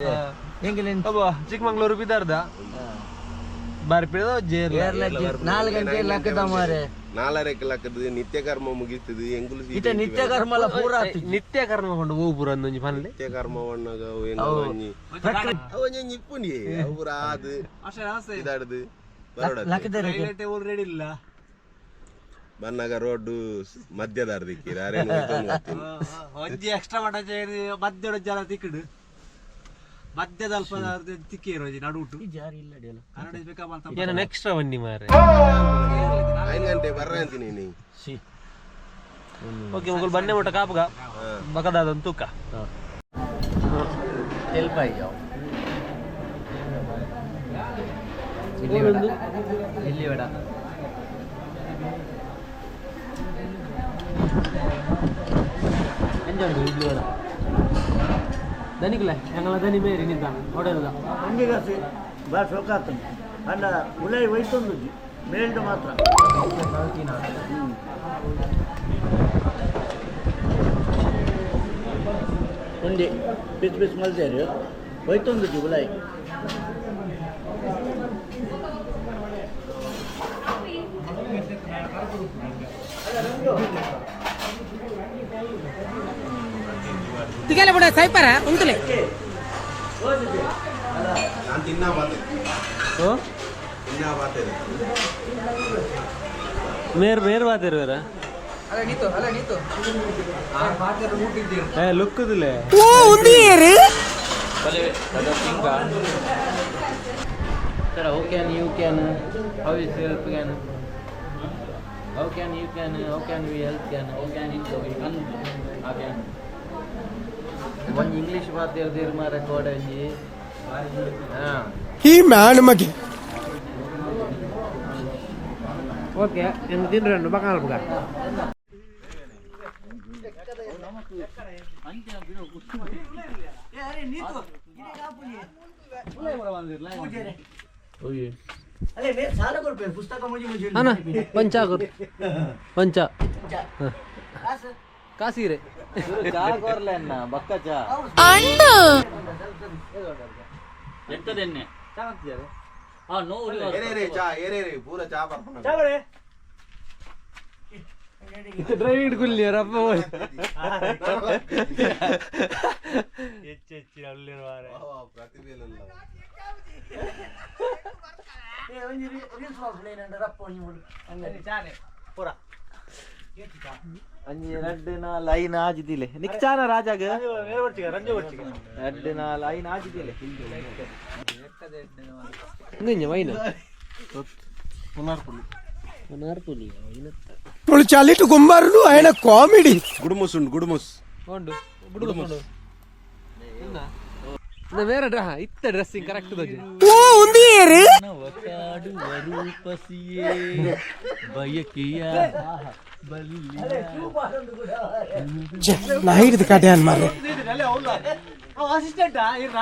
ಎಂಕಲೆನ್ ಅಬ್ಬಾ, ಚಿಕ್ಕಮಂಗ್ಳೂರು ಬಿದಾರ್ದ ಬರ್ಪಿದ ಜೇರ್ಲ. 4 ಗಂಟೆ ಲಕ್ಕದ ಮಾರೆ. ನಾಲರೆಕ್ ಲಕ್ಕದು ನಿತ್ಯ ಕರ್ಮ ಮುಗಿಸ್ತದೆ ಎಂಗುಲು. ಇತ್ತೆ ನಿತ್ಯ ಕರ್ಮಲ ಪೂರ ಆತು. ನಿತ್ಯ ಕರ್ಮ ಕೊಂಡು ಹೋಗ್ಬುರ ಒಂಜಿ ಪನ್ಲೆ. ನಿತ್ಯ ಕರ್ಮ ವಣ್ಣಗ ಅವು ಒಂಜಿ ಅವು ಒಂಜಿ ಇಪ್ಪುನಿ ಅವು ಪೂರ ಆದ್ ಇದಾಡ್ದು ಬರೋಡ. ಲಕ್ಕದ. ರೆಡಿ ಇಲ್ಲ. ಬನ್ನಾಗ ರೋಡ್ ಮಧ್ಯದಾರ ದಿಕ್ಕಿರ ಅರೇನು ಹೋಯ್ತು ಗೊತ್ತಿಲ್ಲ. ಒಂಜಿ ಎಕ್ಸ್ಟ್ರಾ ಮಟ ಮಧ್ಯದ ಜನ ತಿಕ್ಕಡು ಮಧ್ಯದ ಅಲ್ಪ ತಿಕ್ಕಿರೋ ನಡುಟು. ಜಾರಿ ಇಲ್ಲ ಅಡಿಯಲ್ಲ. ಏನ ಎಕ್ಸ್ಟ್ರಾ ಬನ್ನಿ ಮಾರೆ. 5 ಗಂಟೆ ಬರ್ರ ಅಂತೀನಿ ನೀ. ಸಿ. ಓಕೆ, ಮೊಗಲ್ ಬನ್ನೆ ಮಟ್ಟ ಕಾಪುಗ ಬಕದಾದ ತೂಕ. ತೆಲ್ಪಾಯಿ ಜಾವ್. ಇಲ್ಲಿ ಬೇಡ, ಇಲ್ಲಿ ಬೇಡ. ಎಂಜಾಯ್ ಇಡ್ಲಿ ವಡ ದನಿಕ್ಲೆ ಎಂಗಲ ದನಿ ಮೇರಿ ನಿಂತ ಹೊಡೆದ. ಒಂಜಿಗಾಸಿ ಬಾ ಶೋಕಾತನು ಅಲ್ಲ ಉಲೈ ಒಯ್ತೊಂದು ಮೇಲ್ಡು ಮಾತ್ರ. ಒಂಜಿ ಪಿಸ್ ಪಿಸ್ ಮಲ್ತೇರು ಒಯ್ತೊಂದು ಉಲೈ. ತಿಗಲೆ ಬಿಡ ಸೈಪರ ಉಂಟುಲೆ. ನಾನು ತಿನ್ನ ಬಾತೆ. ತಿನ್ನ ಬಾತೆ. ಮೇರ್ ಮೇರ್ ಬಾತಿರ್ ಬೇರೆ ಏ ಲುಕ್ಕುದಿಲ್ಲ. ಓ ಉಂದಿಯೇರು. Sir, how can you can, how is help can, how can you can, how can we help can, how can it how can. ಒಂಜಿ ಇಂಗ್ಲೀಷ್ ಬಾತೇರ್ ದೇರ್ ಮಾರೆ ಕೋಡೆ ಒಂಜಿ ಹಾ. ಈ ಮ್ಯಾನ್ ಮಗೆ. ಓಕೆ, ಎಂಗ್ ತಿನ್ರೆ ಬಕಾಲ್ ಬಕ. ಅಲ್ಲೇ ಮೇಲ್ ಸಾಲ ಕೊಡ್ಬೇಕು ಪುಸ್ತಕ ಮುಜಿ ಮುಜಿ. ಅಣ್ಣ, ಪಂಚ ಕೊರು, ಪಂಚ ಕಾಸಿರೆ. ಚಾ ಕೊರ್ಲೆ ಅನ್ನ ಬಕ್ಕ ಚಾ. ಅಣ್ಣ. ಏರೇ ರೇ ಚಾ ಏರೇ ರೇ ಪೂರ ಚಾ ಬರ್ಪಣ. ಡ್ರೈವಿಂಗ್ ಕುಲ್ಲಿಯರಪ್ಪ. ಪ್ರತಿಭೆ. ಒಂಜಿ ರೀಲ್ಸ್ ಮಲ್ಪುಲೆ ರಪ್ಪ ಒಂಜಿ ಮುಡು ಅಂಗಡಿ. ಒಂಜಿ ರಡ್ಡ್ ನಾಲ್ ಐನ್ ಆಜಿದಿಲೆ ನಿಕ್ ಚಾನ ರಾಜಾಗ. ರಡ್ಡ್ ನಾಲ್ ಐನ್ ಆಜಿದಿಲೆ. ಇಂಜ ವೈನ ಪುನರ್ಪುಲಿ ವೈನತ್ತ. ತುಳು ಚಲಿಟು ಕುಂಬಾರನು ఆయన ಕಾಮಿಡಿ. ಗುಡುಮುಸ್ ಉಂಡು ಗುಡುಮುಸ್. ಉಂಡು ಗುಡುಮುಸ್ ಬೇರೆ ಇತ್ತ ಡ್ರೆಸ್ಸಿಂಗ್ ಕರೆಕ್ಟ್ ದೋಜೆ. ಓ ಉಂದಿಯೇರು. ರೂಪಸಿಯೇ ಬಯಕಿಯ. ನಾ ಹಿಡಿದು ಕಟೆ ಅನ್ ಮಾರ್ರೆ. ಅಸಿಸ್ಟೆಂಟ್ ಇರ್ನ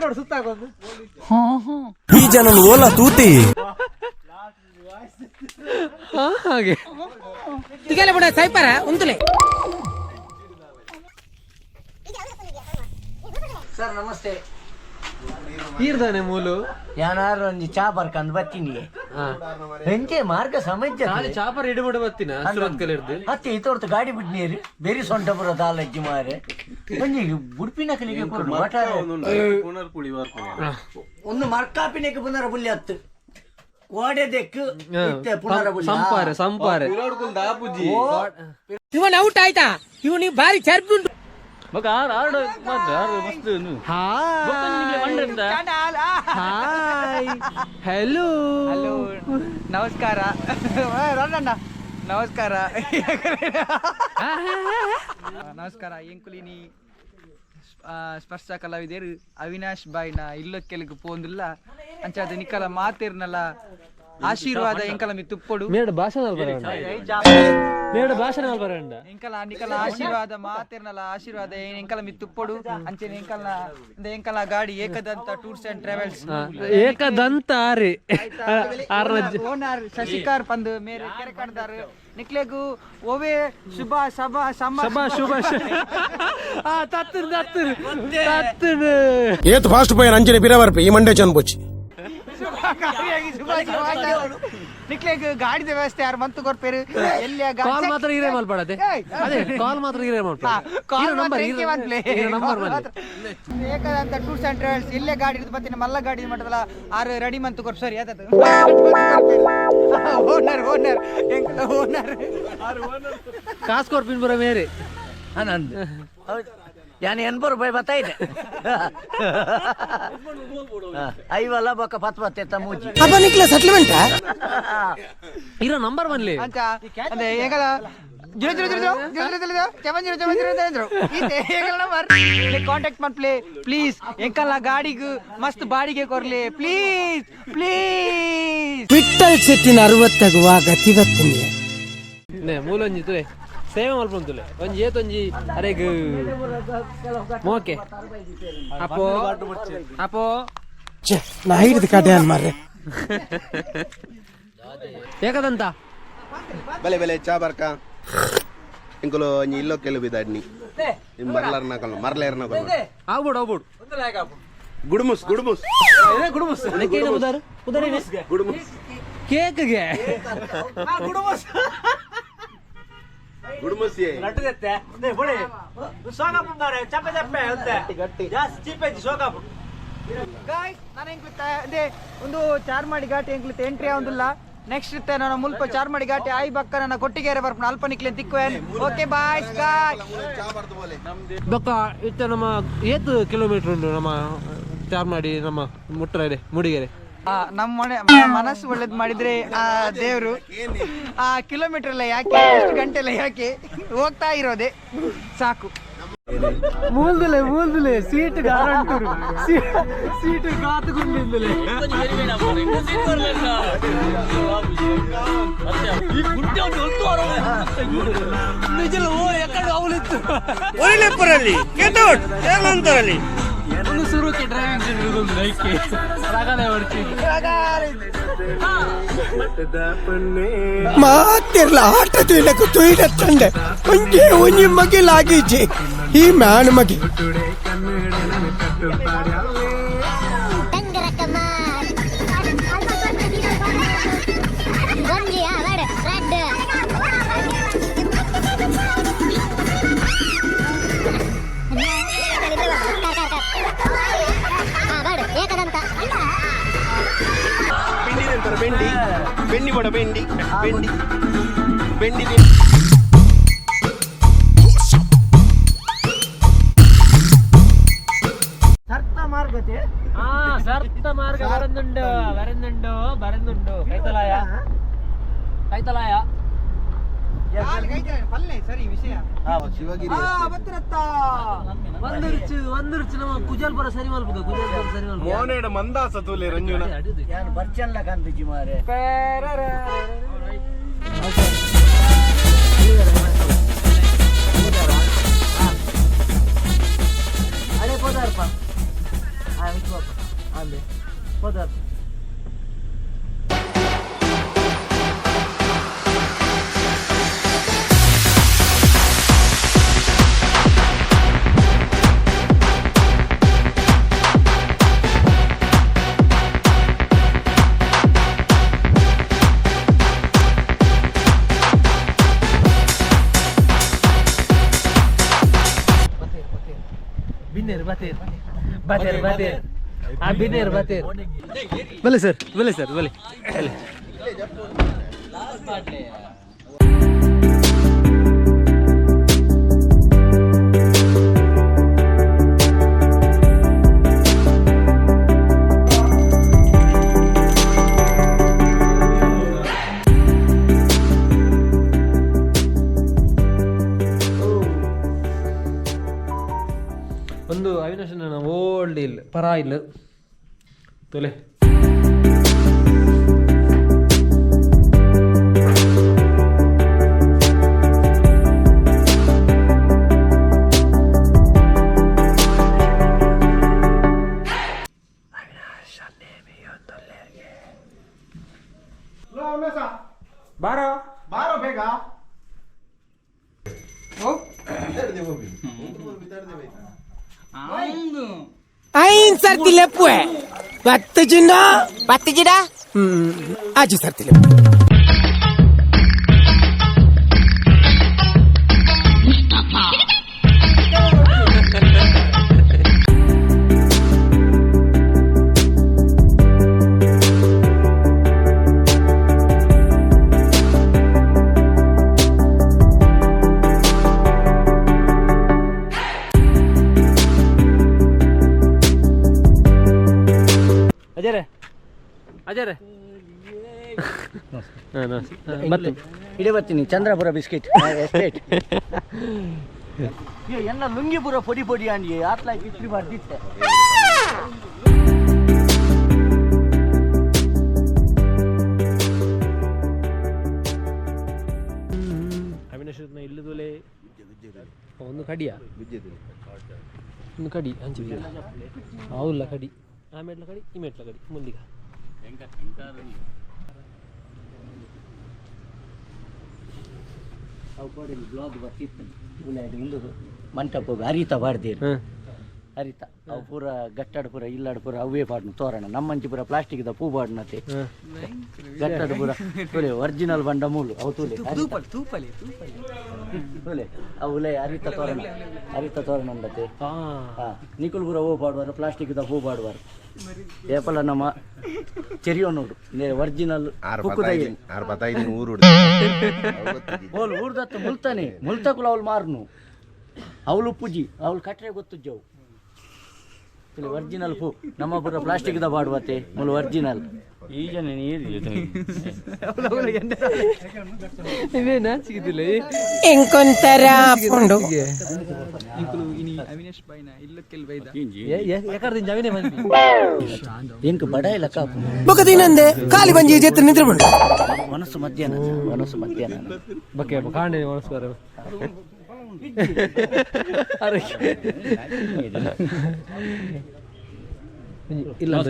ನೋಡು ಸುತ್ತಾಕೊಂದು. ಈ ಜನ ಓಲಾ ತೂತಿ. ಹಾಗೆ. ತಿಗಲೆ ಬಿಡ ಸೈಪರ ಉಂಟುಲೆ. ಸರ್ ನಮಸ್ತೆ. ಈರ್ದಾನೆ ಮೂಲು. ಯಾನಾರು ಒಂಜಿ ಚಾ ಬರ್ಕಂದ್ ಬತ್ತೀನಿ. ಎಂಚೆ ಮಾರ್ಗ ಸಮಜ್ಜ. ನಾಳೆ ಚಾಪರ್ ಇಡುಬಿಡು ಬತ್ತಿನ ಸುರತ್ಕಲ್ ಹಿಡ್ದು. ಅತ್ತೆ ಇತೋರ್ತು ಗಾಡಿ ಬಿಡ್ ನೀರು ಬೇರಿ ಸೊಂಟ ಪುರ ದಾಲಜ್ಜಿ ಮಾರೆ ಒಂಜಿ ಬುಡ್ಪಿನ ಕಲಿಗೆ ಕೊಡು ಒಟ್ಟಾರೆ ಒಂದು ಮರ್ಕಾಪಿನಕ್ಕೆ ಪುನರ ಬುಲ್ಲಿ ಹತ್ತು ಕೋಡೆ ದೆಕ್ಕು ಇತ್ತೆ ಪುನರ ಬುಲ್ಲಿ. ಸಂಪಾರೆ ಸಂಪಾರೆ. ಇವನ್ ಔಟ್ ಆಯ್ತಾ? ಇವನಿಗೆ ಬಾರಿ ಚರ್ಬುಂಟು. Hi, hello. ಹಲೋ, ನಮಸ್ಕಾರ ರಂಡಣ್ಣ, ನಮಸ್ಕಾರ ನಮಸ್ಕಾರ. ಎಂಕುಲಿನಿ ಸ್ಪರ್ಶ ಕಲಾವಿದರು ಅವಿನಾಶ್ ಬಾಯ್ನ ಇಲ್ಲೊಕ್ಕೆಲಗ್ ಪೋಂದಿಲ್ಲ ಅಂಚಾದ ನಿಕ್ಕಲ ಮಾತಿರ್ನಲ್ಲ ಆಶೀರ್ವಾದ ಎಂಕಲ ಮಿ ತುಪ್ಪೊಡು. ಮೇಡ ಭಾಷಣ. ನೇಡ ಭಾಷಣ ಮಲ್ಪರಂಡ. ಎಂಕಲ ನಿಕಲ ಆಶೀರ್ವಾದ ಮಾತೆರ್ನಲ ಆಶೀರ್ವಾದ ಎಂಕಲ ಮಿತ್ತುಪ್ಪೊಡು ಅಂಚೆನೆ ಎಂಕಲ್ನ ಎಂಕಲ ಗಾಡಿ Ekadanta tours and travels. Ekadanta ಆರಿ ಆರ್ನ ಓನರ್ ಶಶಿಕಾರ್ ಪಂದ್ ಮೇರೆ ಕೆರೆ ಕಡ್ದಾರು. ನಿಕ್ಲೆಗು ಓವೇ ಶುಭ ಸಭಾ ಸಮ ಶುಭ ಶುಭ. ಆ ತತ್ತುರು ತತ್ತುರು ತತ್ತುರು. ಏತ್ ಫಾಸ್ಟ್ ಪೋಯರ್ ಅಂಚನೆ ಪಿರವರ್ಪೆ ಈ ಮಂಡೆ ಚನ್ಪೊಚ್ಚಿ. ಶುಭ ನಿಕ್ಲೆಗ್ ಗಾಡಿದ ವ್ಯವಸ್ಥೆ ಯಾರು ಮಂತು ಕೊರ್ಪೇರು ಎಲ್ಲಿ? ಕಾಲ್ ಮಾತ್ರ ಇರೇ ಮಲ್ಪಡದೆ. ಅದೇ ಕಾಲ್ ಮಾತ್ರ ಇರೇ ಮಲ್ಪ. Call number number. Ekadanta tours and travels ಇಲ್ಲೇ ಗಾಡಿ ಇರ್ದು ಬತ್ತಿನ ಮಲ್ಲ ಗಾಡಿ ಮಟ್ಟದಲ್ಲ ಆರು ರೆಡಿ ಮಂತು ಕೊರ್ಪು. ಸರಿ ಅದದು ಓನರ್ ಓನರ್ ಎಂಕಲ ಓನರ್. ಕಾಸ್ ಕೊರ್ಪಿನ್ ಬರ ಮೇರೆ. ಆನಂದ್ ಯಾನ್ 80 ರೂಪಾಯಿ ಬತ್ತಾ ಇದೆ. ಐವಲ್ಲ ಬೊಕ್ಕ ಪತ್ತು ಪತ್ತೆ ಮೂಜಿ. ಅಪ್ಪ ನಿಕ್ಲೆ ಸೆಟ್ಲ್ಮೆಂಟ್. ಇರೋ ನಂಬರ್ ಬನ್ಲಿ. ಅಂಚ ಅಂದ್ರೆ ಏಕಲ 0 0 0 0 0 0 7 0 7 0 7 0 ಈತೆ ಏಕಲ ನಂಬರ್ ಕಾಂಟ್ಯಾಕ್ಟ್ ಮಾಡ್ಪ್ಲೆ ಪ್ಲೀಸ್. ಎಂಕಲ್ನ ಗಾಡಿಗ್ ಮಸ್ತ್ ಬಾಡಿಗೆ ಕೊರ್ಲಿ ಪ್ಲೀಸ್ ಪ್ಲೀಸ್. ವಿಠಲ್ ಶೆಟ್ಟಿನ ಅರವತ್ತಗುವ ಗತಿ ಬತ್ತಿನಿ. ನೇ ಮೂಲೊಂಜಿ ತುಲೆ ಸೇವೆ ಮಲ್ಪೊಂತುಲೆ ಒಂಜಿ ಏತೊಂಜಿ ಅರೆಗ್ ಮೋಕೆ ಅಪೋ ಅಪೋ. ನಾ ಹಿಡಿದು ಕಡೆ ಮಾರ್ರೆ. ಏಕದಂತ ಬಲೆ ಬಲೆ ಚಾ ಬರ್ಕ ಇಂಕುಲು ಒಂಜಿ ಇಲ್ಲೋ ಕೆಲವು ಬಿದಾಡ್ನಿ ಮರ್ಲರ್ನ ಕಲ್ಲು ಮರ್ಲೇರ್ನ ಕಲ್ಲು. ಆಗ್ಬೋಡು ಆಗ್ಬೋಡು. ಗುಡುಮುಸ್ ಗುಡುಮುಸ್. ನೆಕ್ಕೇನ ಉದಾರು ಉದಾರ. ಗುಡುಮುಸ್. ಕೇಕ್ಗೆ. ಗುಡುಮುಸ್. ಗಾಯ್ಸ್ ನಾನು ಎಂಕ್ಲಿತ್ತ ಅದೇ ಒಂದು ಚಾರ್ಮಾಡಿ ಘಾಟಿ ಎಂಕ್ಲಿತ್ತ ಎಂಟ್ರಿ ಆವೊಂದಿಲ್ಲ. ನೆಕ್ಸ್ಟ್ ಇತ್ತೆ ನಾನು ಮುಲ್ಪ ಚಾರ್ಮಾಡಿ ಘಾಟಿ ಆಯಿ ಬಕ್ಕ ನನ್ನ ಕೊಟ್ಟಿಗೆರೆ ಬರ್ಪುನ ಅಲ್ಪ ನಿಕ್ಲೆ ತಿಕ್ಕುವೆನ್. Okay bye ಸ್ಕಾಯ್. ಬೊಕ್ಕ ಇತ್ತ ನಮ್ಮ ಏತ್ ಕಿಲೋಮೀಟರ್ ಉಂಟು ನಮ್ಮ ಚಾರ್ಮಾಡಿ ನಮ್ಮ ಮುಟ್ರೆ ಮೂಡಿಗೆರೆ? ನಮ್ಮ ಮನೆ ಮನಸ್ಸು ಒಳ್ಳೇದ್ ಮಾಡಿದ್ರೆ ಆ ದೇವ್ರು ಆ ಕಿಲೋಮೀಟರ್ ಎಲ್ಲ ಯಾಕೆ, ಎಷ್ಟು ಗಂಟೆ ಎಲ್ಲ ಯಾಕೆ, ಹೋಗ್ತಾ ಇರೋದೆ ಸಾಕು. ಮೂಲ್ದುಲೆ ಮೂಲ್ದುಲೆ ಸೀಟ್ ಗಾರಂಟೂರು ಸೀಟ್ ಗಾತುಗುಂಡಿಂದಲೇ. ನಿಜಲ ಓ ಎಕ್ಕಡ ಅವಲಿತ್ತು ಒಂದು ಸುರುಕ್ಕೆ ಡ್ರೈವಿಂಗ್ ಬೈಕ್ ರಗಳೆ ಹೊಡ್ತಿ. ಮಾತಿರ್ಲ ಆಟ ತುಯ್ಲಕ್ಕೆ ತುಯ್ಲತ್ತಂಡೆ ಒಂಜೇ ಒಂಜಿ ಮಗೆ ಲಾಗೀಚಿ ಈ ಮ್ಯಾನ್ ಮಗೆ. ಒಂಜಿ ಎರಡು ರೆಡ್. ಏಕದಂತ. ಬೆಂಡಿ ತಿಂತಾರೆ ಬೆಂಡಿ ಬೆಂಡಿ ಬಡ ಬೆಂಡಿ ಬೆಂಡಿ ಬೆಂಡಿ. ಆ ಸರ್ತ ಮಾರ್ಗ ಬರಂದುಂಡು ಬರಂದುಂಡು ಬರಂದುಂಡು ಕೈತಲಾಯ ಕೈತಲಾಯ. ಪಲ್ಲೆ ಸರಿ ವಿಷಯ. ಶಿವಗಿರಿ. ಬತ್ತಿರತ್ತ. ಒಂದರುಚು ಒಂದರುಚು ನಮ್ಮ ಕುಜಲ್ಪುರ ಸರಿ ಮಲ್ಪುಗ ಕುಜಲ್ಪುರ ಸರಿ ಮಲ್ಪುಗ. ಮೋನೇಡ ಮಂದಾಸ ತೂಲೆ ರಂಜುನ. ಯಾನ್ ಬರ್ಚನ್ಲ ಕಂದಿಜಿ ಮಾರೆ. ಅರೆ ಪೋದಾರಪ್ಪ ಆ ವಿಶ್ವಪ್ಪ ಅಂದೆ ಪೋದಾರ. ಬಿನ್ನೇರು ಬತೇರ್ ಬತೇರ್ ಬತೇರ್ ಆ ಬಿನ್ನೇರು ಬತೇರ್. ಬಲೆ ಸರ್ ಬಲೆ ಸರ್ ಬಲೆ ಬಲೆ. ಒಂದು ಅವಿನಾಶನ ಓಲ್ಡ್ ಇಲ್ ಪರ ಇಲ್ಲ ತೊಲೆ. ಬಾರೋ ಬಾರೋ ಬೇಗ. ಐನ್ ಸರ್ತಿ ಲೆಪ್ಪುವೆ ಪತ್ತು ಜಿನ್ನ ಪತ್ತು ಜಿಡ ಆಜಿ ಸರ್ತಿ ಲೆಪ್ಪು. ಅಜರೆ ಅಜರೆ ಮತ್ತೆ ಇಡೇ ಬರ್ತೀನಿ. ಚಂದ್ರಪುರ ಬಿಸ್ಕೆಟ್ ಎಸ್ಟೇಟ್ ಎಲ್ಲ ಲುಂಗಿಪುರ ಪೊಡಿ ಪೊಡಿ ಅಂಡಿ ಆತ್ಲಾಗಿ ಇಟ್ಲಿ ಬರ್ದಿತ್ತೆ. ಅವಿನಾಶ್ ಇಲ್ಲದೊಲೆ ಒಂದು ಕಡಿಯ ಒಂದು ಕಡಿ ಹಂಚಿ అవుಲ್ಲ ಕಡಿ ಆ ಮೆಟ್ಲ ಕಡಿ ಈ ಮೆಟ್ಲ ಕಡಿ ಮುಂದಿಗ ಅವು ಕೋಡಿಲಿ ಬ್ಲಾಗ್ ಬರ್ತಿತ್ತು ಉಂದು ಮಂಟಪ ಹರಿತ ಬಾಡ್ದೇರು ಹರಿತ ಅವು ಪೂರ ಗಟ್ಟಡ ಪೂರ ಇಲ್ಲಾಡ ಪೂರ ಅವೇ ಪಾಡ್ನು ತೋರಣ ನಮ್ಮಂಚಿ ಪೂರ ಪ್ಲಾಸ್ಟಿಕ್ದ ಪೂ ಪಾಡ್ನತೆ ಗಟ್ಟಡ ಪೂರ ತುಲೆ ಒರಿಜಿನಲ್ ಬಂಡ ಮೂಲು ಅವು ತುಲೆ ತುಲೆ ಅವು ಹರಿತ ತೋರಣ ಹರಿತ ತೋರಣ ಉಂಡತೆ. ಹಾಂ ನಿಕುಲ್ ಪೂರ ಹೂ ಪಾಡುವಾರು ಪ್ಲಾಸ್ಟಿಕ್ದ ಹೂ ಪಾಡುವಾರು ಏಪಲ ನಮ್ಮ ಚೆರಿಯೋ ನೋಡು ಒರಿಜಿನಲ್ ಓಲ್ ಊರ್ದತ್ತ ಮುಲ್ತಾನೆ ಮುಲ್ತಕುಲ ಅವಳು ಮಾರ್ನು ಅವಳು ಪೂಜಿ ಅವಳು ಕಟ್ರೆ ಗೊತ್ತುಜ್ಜವು ಇಲ್ಲಿ ಒರಿಜಿನಲ್ ಹೂ ನಮ್ಮ ಪೂರ ಪ್ಲಾಸ್ಟಿಕ್ದ ಪಾಡುವತೆ ಮುಲು ಒರಿಜಿನಲ್ ಈ ಜನ ನೀರು ಎಂಕೊಂತರ ಪುಂಡು ಎಂಕ್ ಬಡ ಇಲ್ಲ ಕಾಪು ಬೊಕ ತಿನ್ನಂದೆ ಖಾಲಿ ಬಂಜಿ ಜೆತ್ತು ನಿದ್ರೆ ಬಂಡು. ಮನಸ್ಸು ಮಧ್ಯಾಹ್ನ ಮನಸ್ಸು ಮಧ್ಯಾಹ್ನ ಬಕ್ಕೆ ಕಾಂಡೆ ಮನಸ್ಸು ಬರ ಇಲ್ಲ ಅಂತ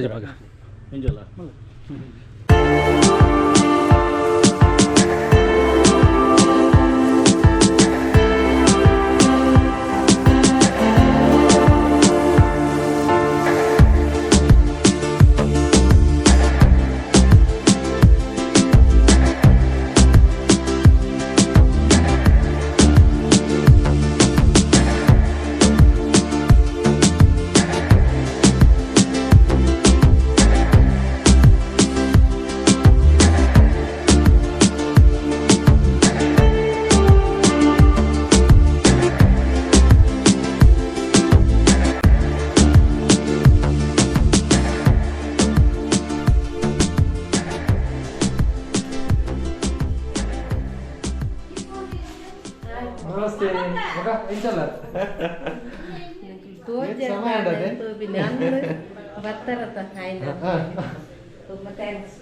ನಮಸ್ತೆ ಎಂಚಲ್ಲ ತುಂಬ thanks.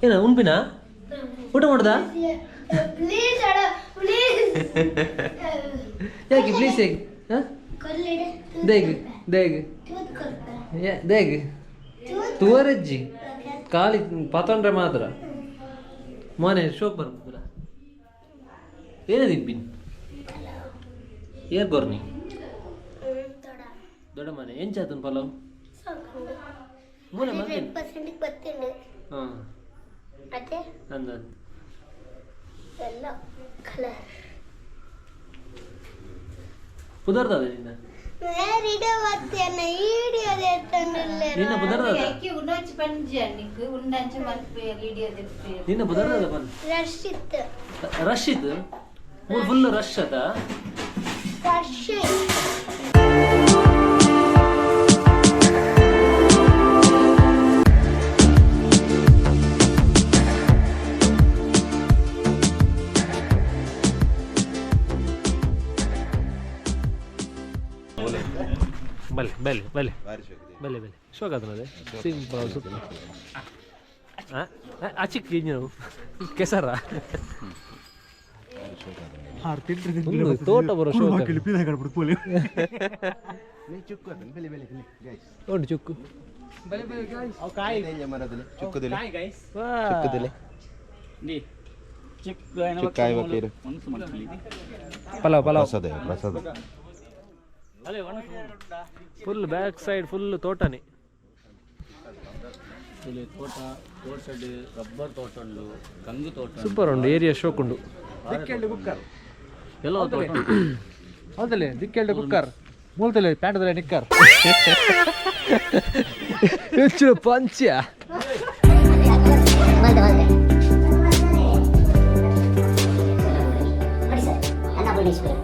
ಏನ ಉಣ್ಪಿನ ಊಟ ಮಾಡ್ದಾ? ಯಾಕೆ ಪ್ಲೀಸ್ ಹೇಗೆ? ದೇಗ್ ದೇಗ್ ದೇಗ್ ತುವರಜ್ಜಿ ಖಾಲಿ ಪತೊಂಡ್ರೆ ಮಾತ್ರ ಮೋನೆ ಶೋಕ್ ಬರ್ಬೋದಿಲ್ಲ. ಏನದಿನ್ ಬಿನ್ ಏರ್ ಗೊರ್ನಿ ದೊಡ್ಡ ಮನೆ ಎಂಚಾತನ್ ಪಲಾವ್ ಮೂಲೆ 100% ಹಾಂ ಪುದರ್ದದ ನಿನ್ನ ನಿನ್ನ ಪುದರ್ದದ ನಿನ್ನ ಪುದರ್ದದ ಪನ್ ರಶ್ ಇತ್ತು ಮೂರು ಫುಲ್ ರಶ್ ಅದ. ಬಲೆ ಬಲೆ ಬಲೆ ಬಲೆ ಬಲೆ ಶೋಕಾತನದೆ ಸಿಂಪಲ್ ಸುತ್ತ ಅಚಿಕ್ ಇಂಜಿನ ಕೆಸರ ತೋಟ ಬರೋ ಶೋಕ ಉಂಟು ಚುಕ್ಕು ಚುಕ್ಕುದಿಲೆ ಚಿಕ್ಕಾಯಿ ಬಕ್ಕೀರು ಪಲಾವ್ ಪಲಾವ್ ಪ್ರಸಾದ ಪ್ರಸಾದ ಫುಲ್ ಬ್ಯಾಕ್ ಸೈಡ್ ಫುಲ್ ತೋಟನೇ ತೋಟ ತೋಟಡ್ ರಬ್ಬರ್ ತೋಟ ಉಂಡು ಗಂಗು ತೋಟ ಸೂಪರ್ ಉಂಡು ಏರಿಯಾ ಶೋಕ್ ಉಂಡು ಕೆಲವು ತೋಟ ಹೌದಲ್ಲೇ ದಿಕ್ಕೆಲ್ಡೆ ಕುಕ್ಕರ್ ಮೂಲದಲ್ಲಿ ಪ್ಯಾಂಟದಲ್ಲೇ ನಿಕ್ಕರ್ ಹೆಚ್ಚು ಪಂಚ ಬಲ್ತೆ ಬಲ್ತೆ ನೋಡಿ ಸರ್ ಅನ್ನಪೂರ್ಣೇಶ್ವರಿ.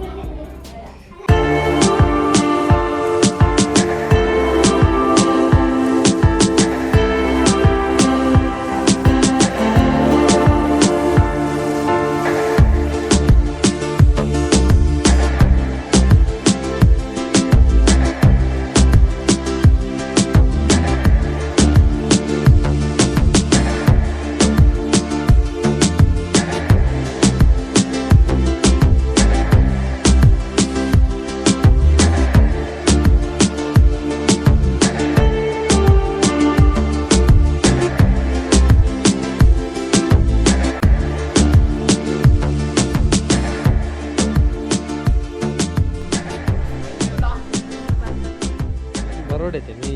ಬರೋಡೈತೆ ಮೀ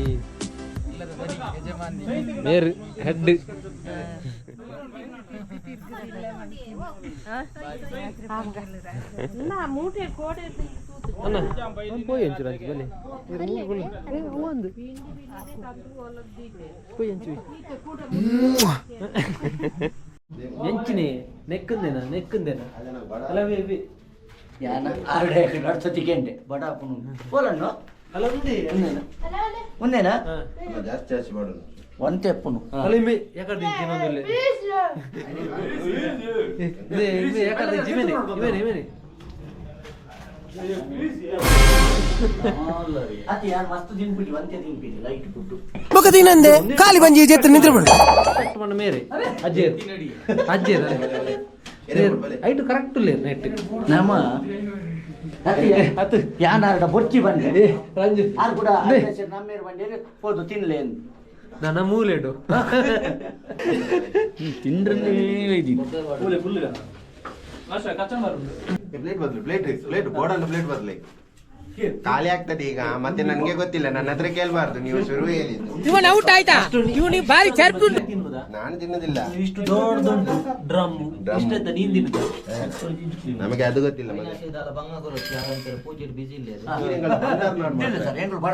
ಮೇರ್ ಹೆಡ್ ಅಣ್ಣ ಪೋಯಿ ಅಂಚು ಅಂಚು ಬನ್ನಿ ಒಂದು ಪೋಯಿ ಅಂಚು ಎಂಚಿನಿ ನೆಕ್ಕಂದೇನ ನೆಕ್ಕಂದೇನ ಅಲ್ಲ ಬಿ ಯಾನ ಆರ್ಡೆ ನಡ್ಸತಿಗೆಂಡೆ ಬಡ ಪುನು ಪೋಲಣ್ಣು ಅಲ್ಲ ಉಂಡಿ ಒಂದೇನಾ ಒಂದೇನಾ ಜಾಸ್ತಿ ಜಾಸ್ತಿ ಮಾಡೋಣ ಒಂತೆ ಪುನು ಅಲ್ಲ ಇಂಬಿ ಯಾಕಡೆ ತಿನ್ನೊಂದಿಲ್ಲ ಇದೆ ಇಂಬಿ ಯಾಕಡೆ ಜಿಮೇನೆ ಇವೇನೆ ಇವೇನೆ ಅತಿ ಯಾರು ಮಸ್ತ್ ತಿನ್ಬಿಡಿ ಒಂತೆ ತಿನ್ಬಿಡಿ ಲೈಟ್ ಫುಡ್ ಬೊಕ ತಿನ್ನಂದೆ ಖಾಲಿ ಬಂಜಿ ಜೆತ್ತು ನಿದ್ರೆ ಬಿಡು ಕರೆಕ್ಟ್ ಮಣ್ಣ ಮೇರೆ ಅಜ್ಜೇರ್ ಅಜ್ಜೇರ್ ಐಟು ಕರೆಕ್ಟ್ ಇಲ್ಲ ನೆಟ್ ನಮ್ಮ ಅತ್ತು ಯಾನಾರ್ಡ ಬೊರ್ಚಿ ಬಂದೆ ರಂಜು ಆರ್ ಕೂಡ ನಮ್ಮೇರು ಬಂಡೇರು ಪೋದು ತಿನ್ಲೆ ನನ್ನ ಮೂಲೆಡು ತಿಂದ್ರೆ ಮೂಲೆ ಫುಲ್ ಪ್ಲೇಟ್ ಬದಲು ಪ್ಲೇಟ್ ಪ್ಲೇಟ್ ಬೋರ್ಡನ್ನು ಪ್ಲೇಟ್ ಬದಲಿ ಖಾಲಿ ಆಗ್ತದೆ ಈಗ ಮತ್ತೆ ನನ್ಗೆ ಗೊತ್ತಿಲ್ಲ ನನ್ನ ಹತ್ರ ಕೇಳಬಾರ್ದು ನೀವು ಶುರು ಹೇಳಿದ್ದು ಇವನ್ ಔಟ್ ಆಯ್ತಾ ಇವನಿಗೆ ಬಾರಿ ಚರ್ಪು ನಾನು ತಿನ್ನೋದಿಲ್ಲ ಇಷ್ಟು ದೊಡ್ಡದುಂಟು ಡ್ರಮ್ Drum. ಇಷ್ಟೆಂತ ನೀನ್ ತಿನ್ನುದ ನಮಗೆ ಅದು ಗೊತ್ತಿಲ್ಲ ಮತ್ತೆ ಪೂಜೆ ಬಿಸಿ ಇಲ್ಲ ಸರ್ ಎಂಗ್ಳು ಬಡ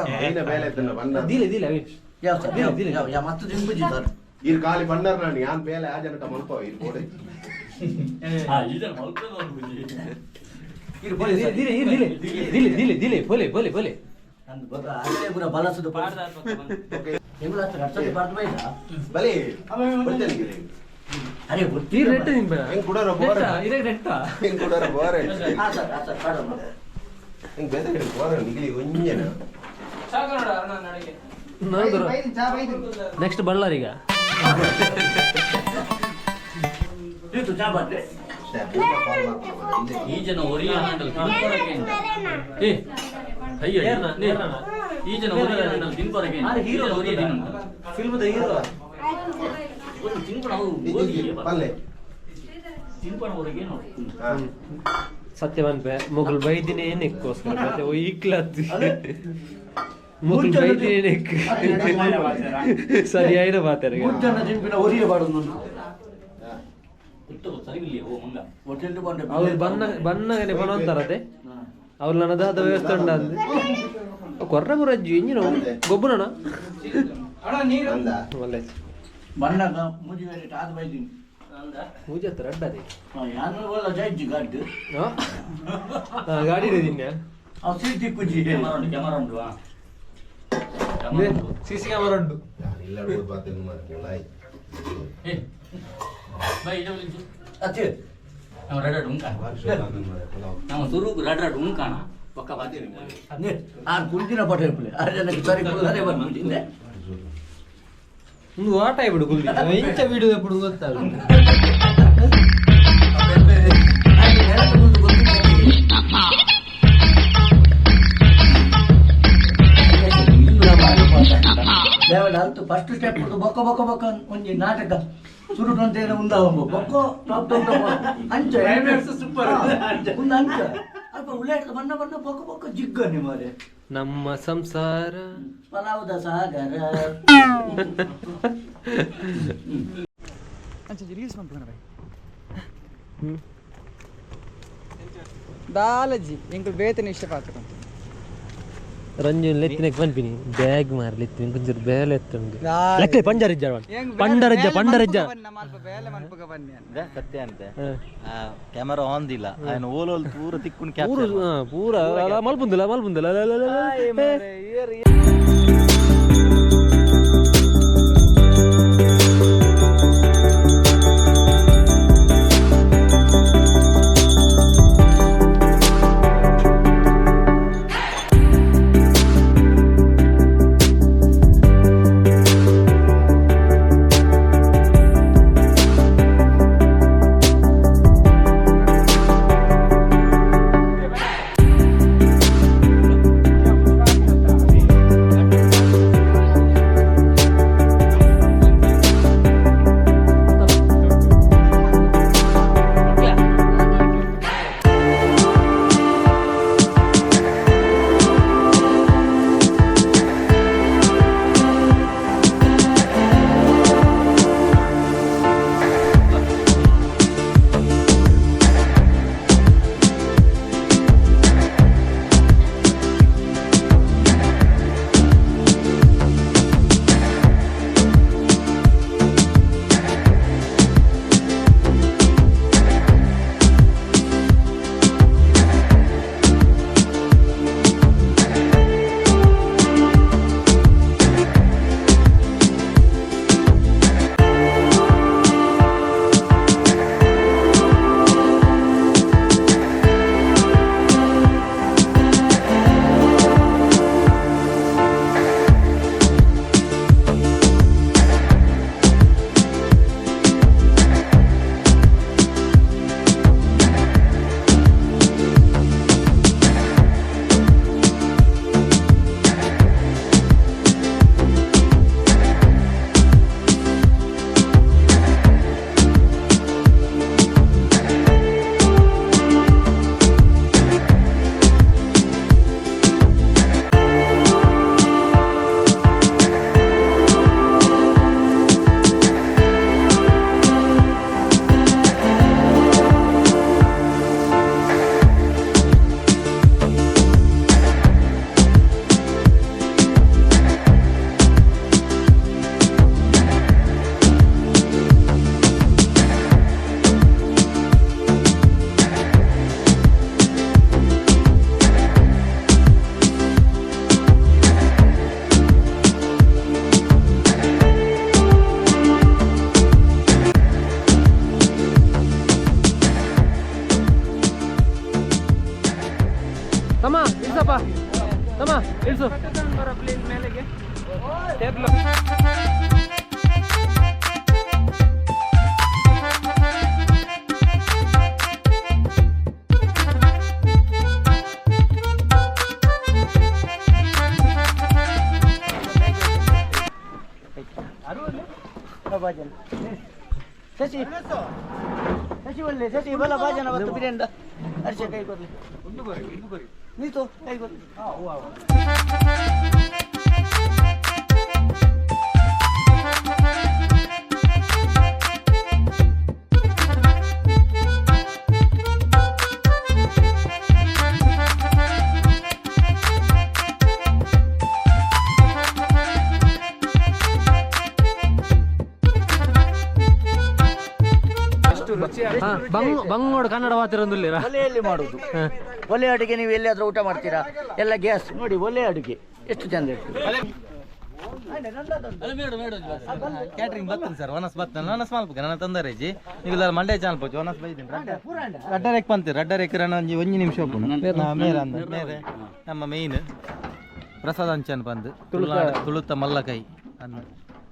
ಬೇಲೆ ಇತ್ತಲ್ಲ ಬಂಡಾರ ದಿಲೆ ದಿಲೆ ಅವಿಶ್ ಯಾವ ಸರ್ ಯಾವ ಯಾವ ಮಸ್ತ್ ತಿನ್ಬಿಡಿ ಸರ್ ಈ ಖಾಲಿ ಬಂಡಾರ ನಾನು ಯಾನ್ ಬೇಲೆ ಆ ಜನಕ ಮಲ್ಪ ಈ ಬೋರ್ಡ್ ದಿಲೆ ದಿಲೆ ದಿಲೆ ದಿಲೆ ದಿಲೆ ಬೋಲೆ ಬೋಲೆ ಬೋಲೆ ನಂದು ಗೊತ್ತ ಅಲ್ಲೇ ಪೂರ ಬಲಸುದು ಎಂಗ್ಳು ಹತ್ರ ನಡ್ಸೋದು ಬಾರ್ದು ಬೈದ ಬಲಿ ಬರ್ತೇನೆ ಗಿರಿ. ಅರೆ ಈ ಗೊತ್ತಿಲ್ಲ ರೆಟ್ ನಿಂಬ ಹೆಂಗ್ ಕುಡೋರ ಬೋರ್ ಇದೇ ರೆಟ್ಟ ಹೆಂಗ್ ಕುಡೋರ ಬೋರ್ ಹಾ ಸರ್ ಹಾ ಸರ್ ಪಾಡೋಣ ಹೆಂಗ್ ಬೇರೆ ಬೋರ್ ನಿಗಲಿ ಒಂಜನ ನೆಕ್ಸ್ಟ್ ಬಳ್ಳಾರಿಗ ಇದು ಚಾ ಬಂದ್ರೆ ಈ ಜನ ಒರಿಯ ಹ್ಯಾಂಡಲ್ ತಿನ್ಕೊರಕ್ಕೆ ಏ ಅಯ್ಯೋ ಈ ಜನ ಒರಿಯ ಹ್ಯಾಂಡಲ್ ತಿನ್ಕೊರಕ್ಕೆ ಹೀರೋ ಒರಿಯ ದಿನ ಫಿಲ್ಮ್ದ ಹೀರೋ ಒಂದು ತಿನ್ಕೊಣ ಅವು ಹೋಗಿ ಪಲ್ಲೆ ತಿನ್ಕೊಣ ಹೊರಗೆ ನೋಡಿ ಸತ್ಯವಾನ್ ಪೆ ಮೊಗಲ್ ಬೈದಿನೇ ನೆಕ್ಕೋಸ್ಕರ ಮತ್ತೆ ಓ ಈಕ್ಲತ್ತಿ ಮೊಗಲ್ ಬೈದಿನೇ ನೆಕ್ ಸರಿಯಾಯಿನ ಮಾತಾರ ಮೂರು ಜನ ತಿನ್ಪಿನ ಒರಿಯ ಬಾಡೋದು ಅವ್ರು ಬನ್ನ ಬನ್ನಗನೆ ಬನವಂತಾರತೆ ಅವ್ರು ನನ್ನದಾದ ವ್ಯವಸ್ಥೆ ಉಂಡ ಅಂದೆ ಕೊರ್ರ ಬುರಜ್ಜು ಇಂಜಿನ ಗೊಬ್ಬರಣ ಒಳ್ಳೆ ಬಣ್ಣಗ ಮುಜಿ ಬೇರೆ ಆದ ಬೈದಿನಿ ಪೂಜೆ ಹತ್ರ ಅಡ್ಡದೆ ಯಾನು ಒಳ್ಳೆ ಜೈಜಿ ಗಾಡ್ ಗಾಡಿ ಇದೆ ಅವ್ ಸೀಟಿ ಕುಜಿ ಕ್ಯಾಮರಾ ಉಂಟು ಕ್ಯಾಮರಾ ಉಂಟು ಸಿ ಸಿ ಕ್ಯಾಮರಾ ಉಂಟು ಏ ಬೈ ಇದು ಅತ್ತೆ ನಾವು ರಡ ಉಂಕಾಣ ನಾವು ಸುರುಗು ರಡ ಉಂಕಾಣ ಆರು ಕುಲ್ದಿನ ಪಟ ಇಪ್ಪಲೆ ಆರು ಜನಕ್ಕೆ ಸರಿ ಕುಲ್ಲರೆ ಬಂದ್ಬಿಟ್ಟಿದ್ದೆ. ಒಂದು ಆಟ ಬಿಡು ಕುಲ್ದಿ ಇಂಚ ಬಿಡು ಎప్పుడు ಗೊತ್ತಾಗ. ಅಂತೂ ಫಸ್ಟ್ ಸ್ಟೆಪ್ ಬೊಕ್ಕ ಬೊಕ್ಕ ಬೊಕ್ಕ ಒಂಜಿ ನಾಟಕ ಸುರುಟು ಉಂದ ಬೊಕ್ಕ ಟಾಪ್ ಟಾಪ್ ಟಾಪ್ ಅಂಚ ಸೂಪರ್ ಒಂದು ಅಂಚ ಅಲ್ಪ ಉಳ್ಳಾಟ ಬಣ್ಣ ಬಣ್ಣ ಬೊಕ್ಕ ಬೊಕ್ಕ ಜಿಗ್ಗನಿ ಮಾರೆ. ನಮ್ಮ ಸಂಸಾರ ಪಲಾವ್ದ ಸಾಗರ. ದಾಲಜಿ ಎಂಕುಲು ಬೇತನೆ ಇಷ್ಟ ಪಾತ್ರ. ರಂಜನ್ ಲೆತ್ತಿನಕ್ಕೆ ಪನ್ಪಿನಿ ಬ್ಯಾಗ್ ಮಾರ್ಲಿತ್ತೀನಿ ಕೊಂಚೂರು ಬೇಲೆ ಎತ್ತುಂಡು ಲಕ್ಲೆ ಪಂಜರಿಜ್ಜ ಪಂಡರಜ್ಜ ಪಂಡರಜ್ಜ ಸತ್ಯ ಅಂತೆ ಕ್ಯಾಮರಾ ಆನ್ ದಿಲ್ಲ ఆయన ಓಲೋಲ್ ಪೂರ ತಿಕ್ಕುನ್ ಪೂರ ಪೂರ ಮಲ್ಪುಂದಿಲ್ಲ ಮಲ್ಪುಂದಿಲ್ಲ. ತಮ್ಮ ಇಳ್ಸಪ್ಪ, ತಮ್ಮ ಇಳ್ಸು. ಶಶಿ ಶಶಿ ಒಳ್ಳೆ ಶಶಿ ಬಲ ಭಾಜನ ಮತ್ತು ಬಿರಿಯಾನಿ ಅರ್ಷ ಕೈ ಕೊಡ್ಲಿ ನೀತು ಕೈ ಕೊಡ್ಲಿ. ಬಂಗೋಡು ಕನ್ನಡ ಮಾತಿರೋದಿಲ್ಲ. ಒಲೆಯಲ್ಲಿ ಮಾಡುದು. ಒಲೆ ಅಡುಗೆ ನೀವು ಎಲ್ಲಿಯಾದ್ರೂ ಊಟ ಮಾಡ್ತೀರಾ? ಎಲ್ಲ ಗ್ಯಾಸ್ ನೋಡಿ. ಒಲೆ ಅಡುಗೆ ಎಷ್ಟು ಚಂದ ಇರ್ತದೆ. ಕ್ಯಾಟ್ರಿಂಗ್ ಬರ್ತೇನೆ ಸರ್, ಒನಸ್ ಬರ್ತೇನೆ, ಒನಸ್ ಮಲ್ಪ ನನ್ನ ತೊಂದರೆ ಇಜ್ಜಿ. ನೀವು ಮಂಡ್ಯ ಚಾನಲ್ ಪೋಚು ಒನಸ್ ಬೈದಿನಿ. ರಡ್ಡರೆಕ್ ಪಂತೆ ರಡ್ಡರೆಕ್ ರಣ ಒಂಜಿ ಒಂಜಿ ನಿಮಿಷ ಉಪ್ಪುನು. ಮೇರೆ ಅಂದ ಮೇರೆ ನಮ್ಮ ಮೇಯ್ನ್ ಪ್ರಸಾದ್ ಅಂಚನ್ ಬಂದು ತುಳುನಾಡು ತುಳುತ ಮಲ್ಲ ಕೈ ಅನ್ನ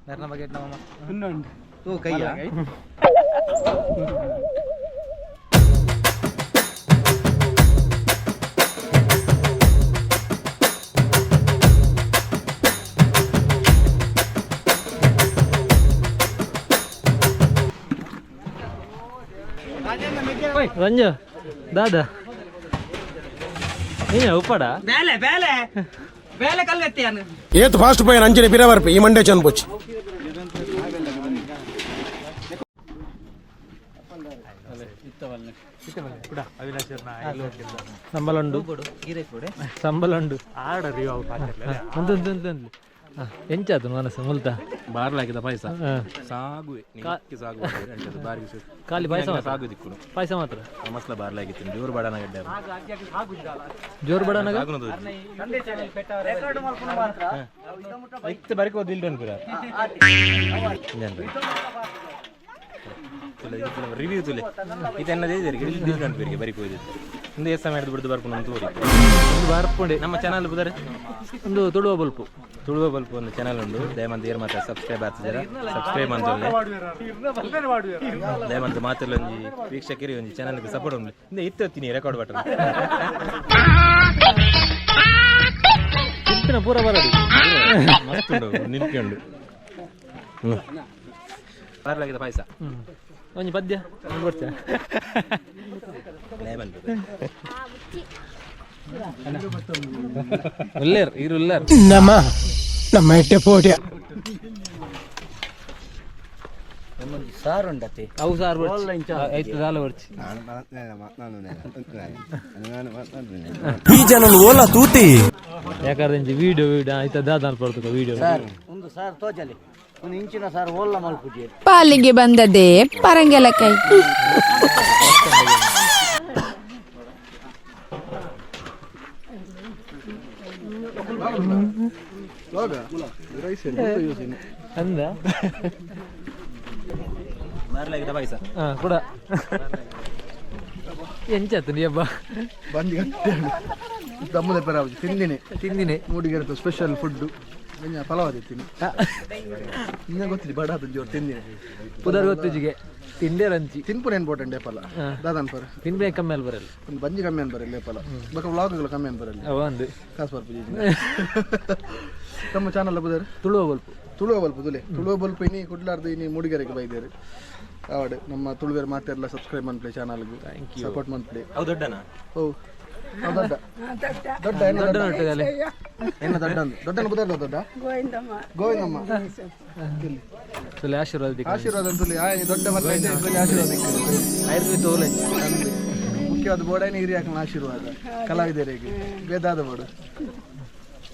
ಮೇರ್ನ ಬಗ್ಗೆ ನಮ್ಮ ತೂ ಕೈಯ. ರಂಜು ದಾದಾ ನೀನೆ ಉಪ್ಪಡ ಬೇಲೆ ಬೇಲೆ ಬೇಲೆ ಕಲ್ಗತ್ತಿಯಾನು. ಏತ್ ಫಾಸ್ಟ್ ಪೋಯನ್ ಅಂಚನೆ ಪಿರವರ್ಪಿ ಈ ಮಂಡೆ ಚನ್ ಪೋಚಿ. ಸಂಬಲಂಡು ಸಂಬಲಂಡು ಒಂದು ಒಂದು ಒಂದು ಒಂದು ಎಂಚಾತು ಮನಸ್ಸು ಮುಲ್ತ ಬಾರ್ಲಾಕಿದ ಪಾಯಸ ಸಾಗುವೆ ಸಾಗು ಬಾರಿಗೆ. ಖಾಲಿ ಪಾಯಸ ಮಾತ್ರ? ಸಾಗು ದಿಕ್ಕುನು. ಪಾಯಸ ಮಾತ್ರ. ಮಸ್ಲ ಬಾರ್ಲಾಗಿತ್ತು, ಜೋರು ಬಡನ ಗಡ್ಡೆ. ಜೋರು ಬಡನಾಗ. ಇತ್ತೆ ಬರಿಕ ದಿಲ್ಡು ಅನ್ಪುರ ರಿವ್ಯೂ ತುಲೆ ಇದೆನ್ನದೇ ದಿಲ್ಡು ಅನ್ಪಿರಿಗೆ ಬರಿಕ ಹೋಯ್ದಿತ್ತು ಇಂದು ಎಸ್ ಸಮಯ ಬಿಡ್ದು ಬರ್ಪುಂಡು ಅಂತ ತೋರಿ. ಒಂದು ಬರ್ಪುಂಡೆ. ನಮ್ಮ ಚಾನಲ್ ಬುದರೆ. ಒಂದು ತುಳುವ ಬಲ್ಪು. ತುಳುವ ಬಲ್ಪು ಒಂದು ಚಾನಲ್ ಉಂಡು. ದಯಮಂತ ಏರ್ ಮಾತ್ರ ಸಬ್ಸ್ಕ್ರೈಬ್ ಆಗ್ತಿದ್ದೀರ, ಸಬ್ಸ್ಕ್ರೈಬ್ ಅಂತ ದಯಮಂತ ಮಾತೆಲ್ಲ ಒಂಜಿ ವೀಕ್ಷಕರಿ ಒಂಜಿ ಚಾನಲ್ಗೆ ಸಪೋರ್ಟ್ ಉಂಡು. ಇಂದ ಇತ್ತು ರೆಕಾರ್ಡ್ ಬಟನ್. ತಿಂತಿನ ಪೂರ ಬರಡಿ. ಮಸ್ತ್ ಉಂಡು, ನಿಲ್ಕೊಂಡು ಬಾರ್ಲಾಗಿದ ಪಾಯಸ. ಒಂಜಿ ಪದ್ಯ ಒಂದು ಬರ್ಚ. ಉಲ್ಲೇರ್ ಇರು ಉಲ್ಲೇರ್. ನಮ್ಮ ನಮ್ಮ ಎಟ್ಟೆ ಪೋಟ್ಯ. ಒಂದೊಂದು ಸಾರು ಉಂಡತೆ. ಅವು ಸಾರು ಬರ್ಚಿ ಐತು ದಾಲ ಬರ್ಚಿ. ಈ ಜನ ಓಲಾ ತೂತಿ. ಯಾಕಂದ್ರೆ ಇಂಚಿ ವಿಡಿಯೋ ವಿಡಿಯೋ ಆಯ್ತಾ ದಾದ ಅನ್ಪಡ್ತಕ ವಿಡಿಯೋ. ಸರ್ ಒಂದು ಸಾರು ತೋಜಲೆ, ಒಂದು ಇಂಚಿನ ಸಾರು ಓಲ್ಲ ಮಲ್ಪುಜಿ. ಪಾಲಿಗೆ ಬಂದದ್ದೇ ಪರಂಗೆಲಕಾಯಿ. ಅಂದ ಬಾರ್ಲಾಗಿದ ಪಾಯಸ. ಹಾ ಕೂಡ ಎಂಚಾತು ನೀ ಹಬ್ಬ. ಬಂದು ದಮ್ಮದ ಪೆರಾವಜಿ ತಿಂದಿನಿ. ತಿಂದಿನಿ. ಮೂಡಿಗೆರೆ ಸ್ಪೆಷಲ್ ಫುಡ್ ಪಲಾವ್ ತಿಂತೀನಿ. ಇನ್ನೇ ಗೊತ್ತಿದೆ ಬಡ ಜೋರು ತಿಂದಿನಿ. ಪುದರ್ ಗೊತ್ತಿಜಿಗೆ ತಿಂಡೆ ರಂಚಿ. ತಿನ್ಪುನ ಇಂಪಾರ್ಟೆಂಟ್ ಏಪಲ್ಲ ದಾದಾನ್ ಪರ್. ತಿನ್ಬೇ ಕಮ್ಮಿ ಅಲ್ಲಿ ಬರಲ್ಲ. ಒಂದು ಬಂಜಿ ಕಮ್ಮಿ ಅನ್ ಬರಲ್ಲ ಏಪಲ್ಲ ಬೊಕ ವ್ಲಾಗ್ಗಳು ಕಮ್ಮಿ ಅನ್ ಬರಲ್ಲ. ಅವ ಒಂದು ಕಾಸು ಬರ್ಪು. ನಮ್ಮ ಚಾನಲ್ ಬುದಾರ ತುಳುವ ಬಲ್ಪು. ತುಳುವ ಬಲ್ಪು ತುಲೆ ತುಳುವ ಬಲ್ಪು ಇನಿ ಕುಡ್ಲಾರ್ದು ಇನಿ ಮೂಡಿಗೆರೆಗೆ ಬೈದೇರು ಆವಡ್ ನಮ್ಮ ತುಳುವೇರು ಮಾತೆಲ್ಲ ಸಬ್ಸ್ಕ್ರೈಬ್ ಮನ್ಪ್ಲೆ ಚಾನಲ್ಗೆ ಸಪೋರ್ಟ್ ಮನ್ಪ್ಲೆ. ಅವು ದೊಡ್ಡನಾ? ಓ ಅವು ದೊಡ್ಡ ದೊಡ್ಡ ಎನ್ನ ದೊಡ್ಡ ಎನ್ನ ದೊಡ್ಡ ದೊಡ್ಡನ ಬುದಾರ ದೊಡ್ಡ ಗೋವಿಂದಮ್ಮ. ಗೋವಿಂದಮ್ಮ ಇಲ್ಲಿ ತುಲೆ ಆಶೀರ್ವಾದ ದಿಕ್ಕ. ಆಶೀರ್ವಾದ ಅಂತುಲಿ ಆಯ್ ದೊಡ್ಡ ಮತ್ತೆ ಆಶೀರ್ವಾದ ಆಯುರ್ವೇದ ತೋಲೆ. ಮುಖ್ಯವಾದ ಬೋಡೈನ ಹಿರಿಯಾಕನ ಆಶೀರ್ವಾದ ಕಲಾವಿದರಿಗೆ ವೇದಾದ ಬೋಡು.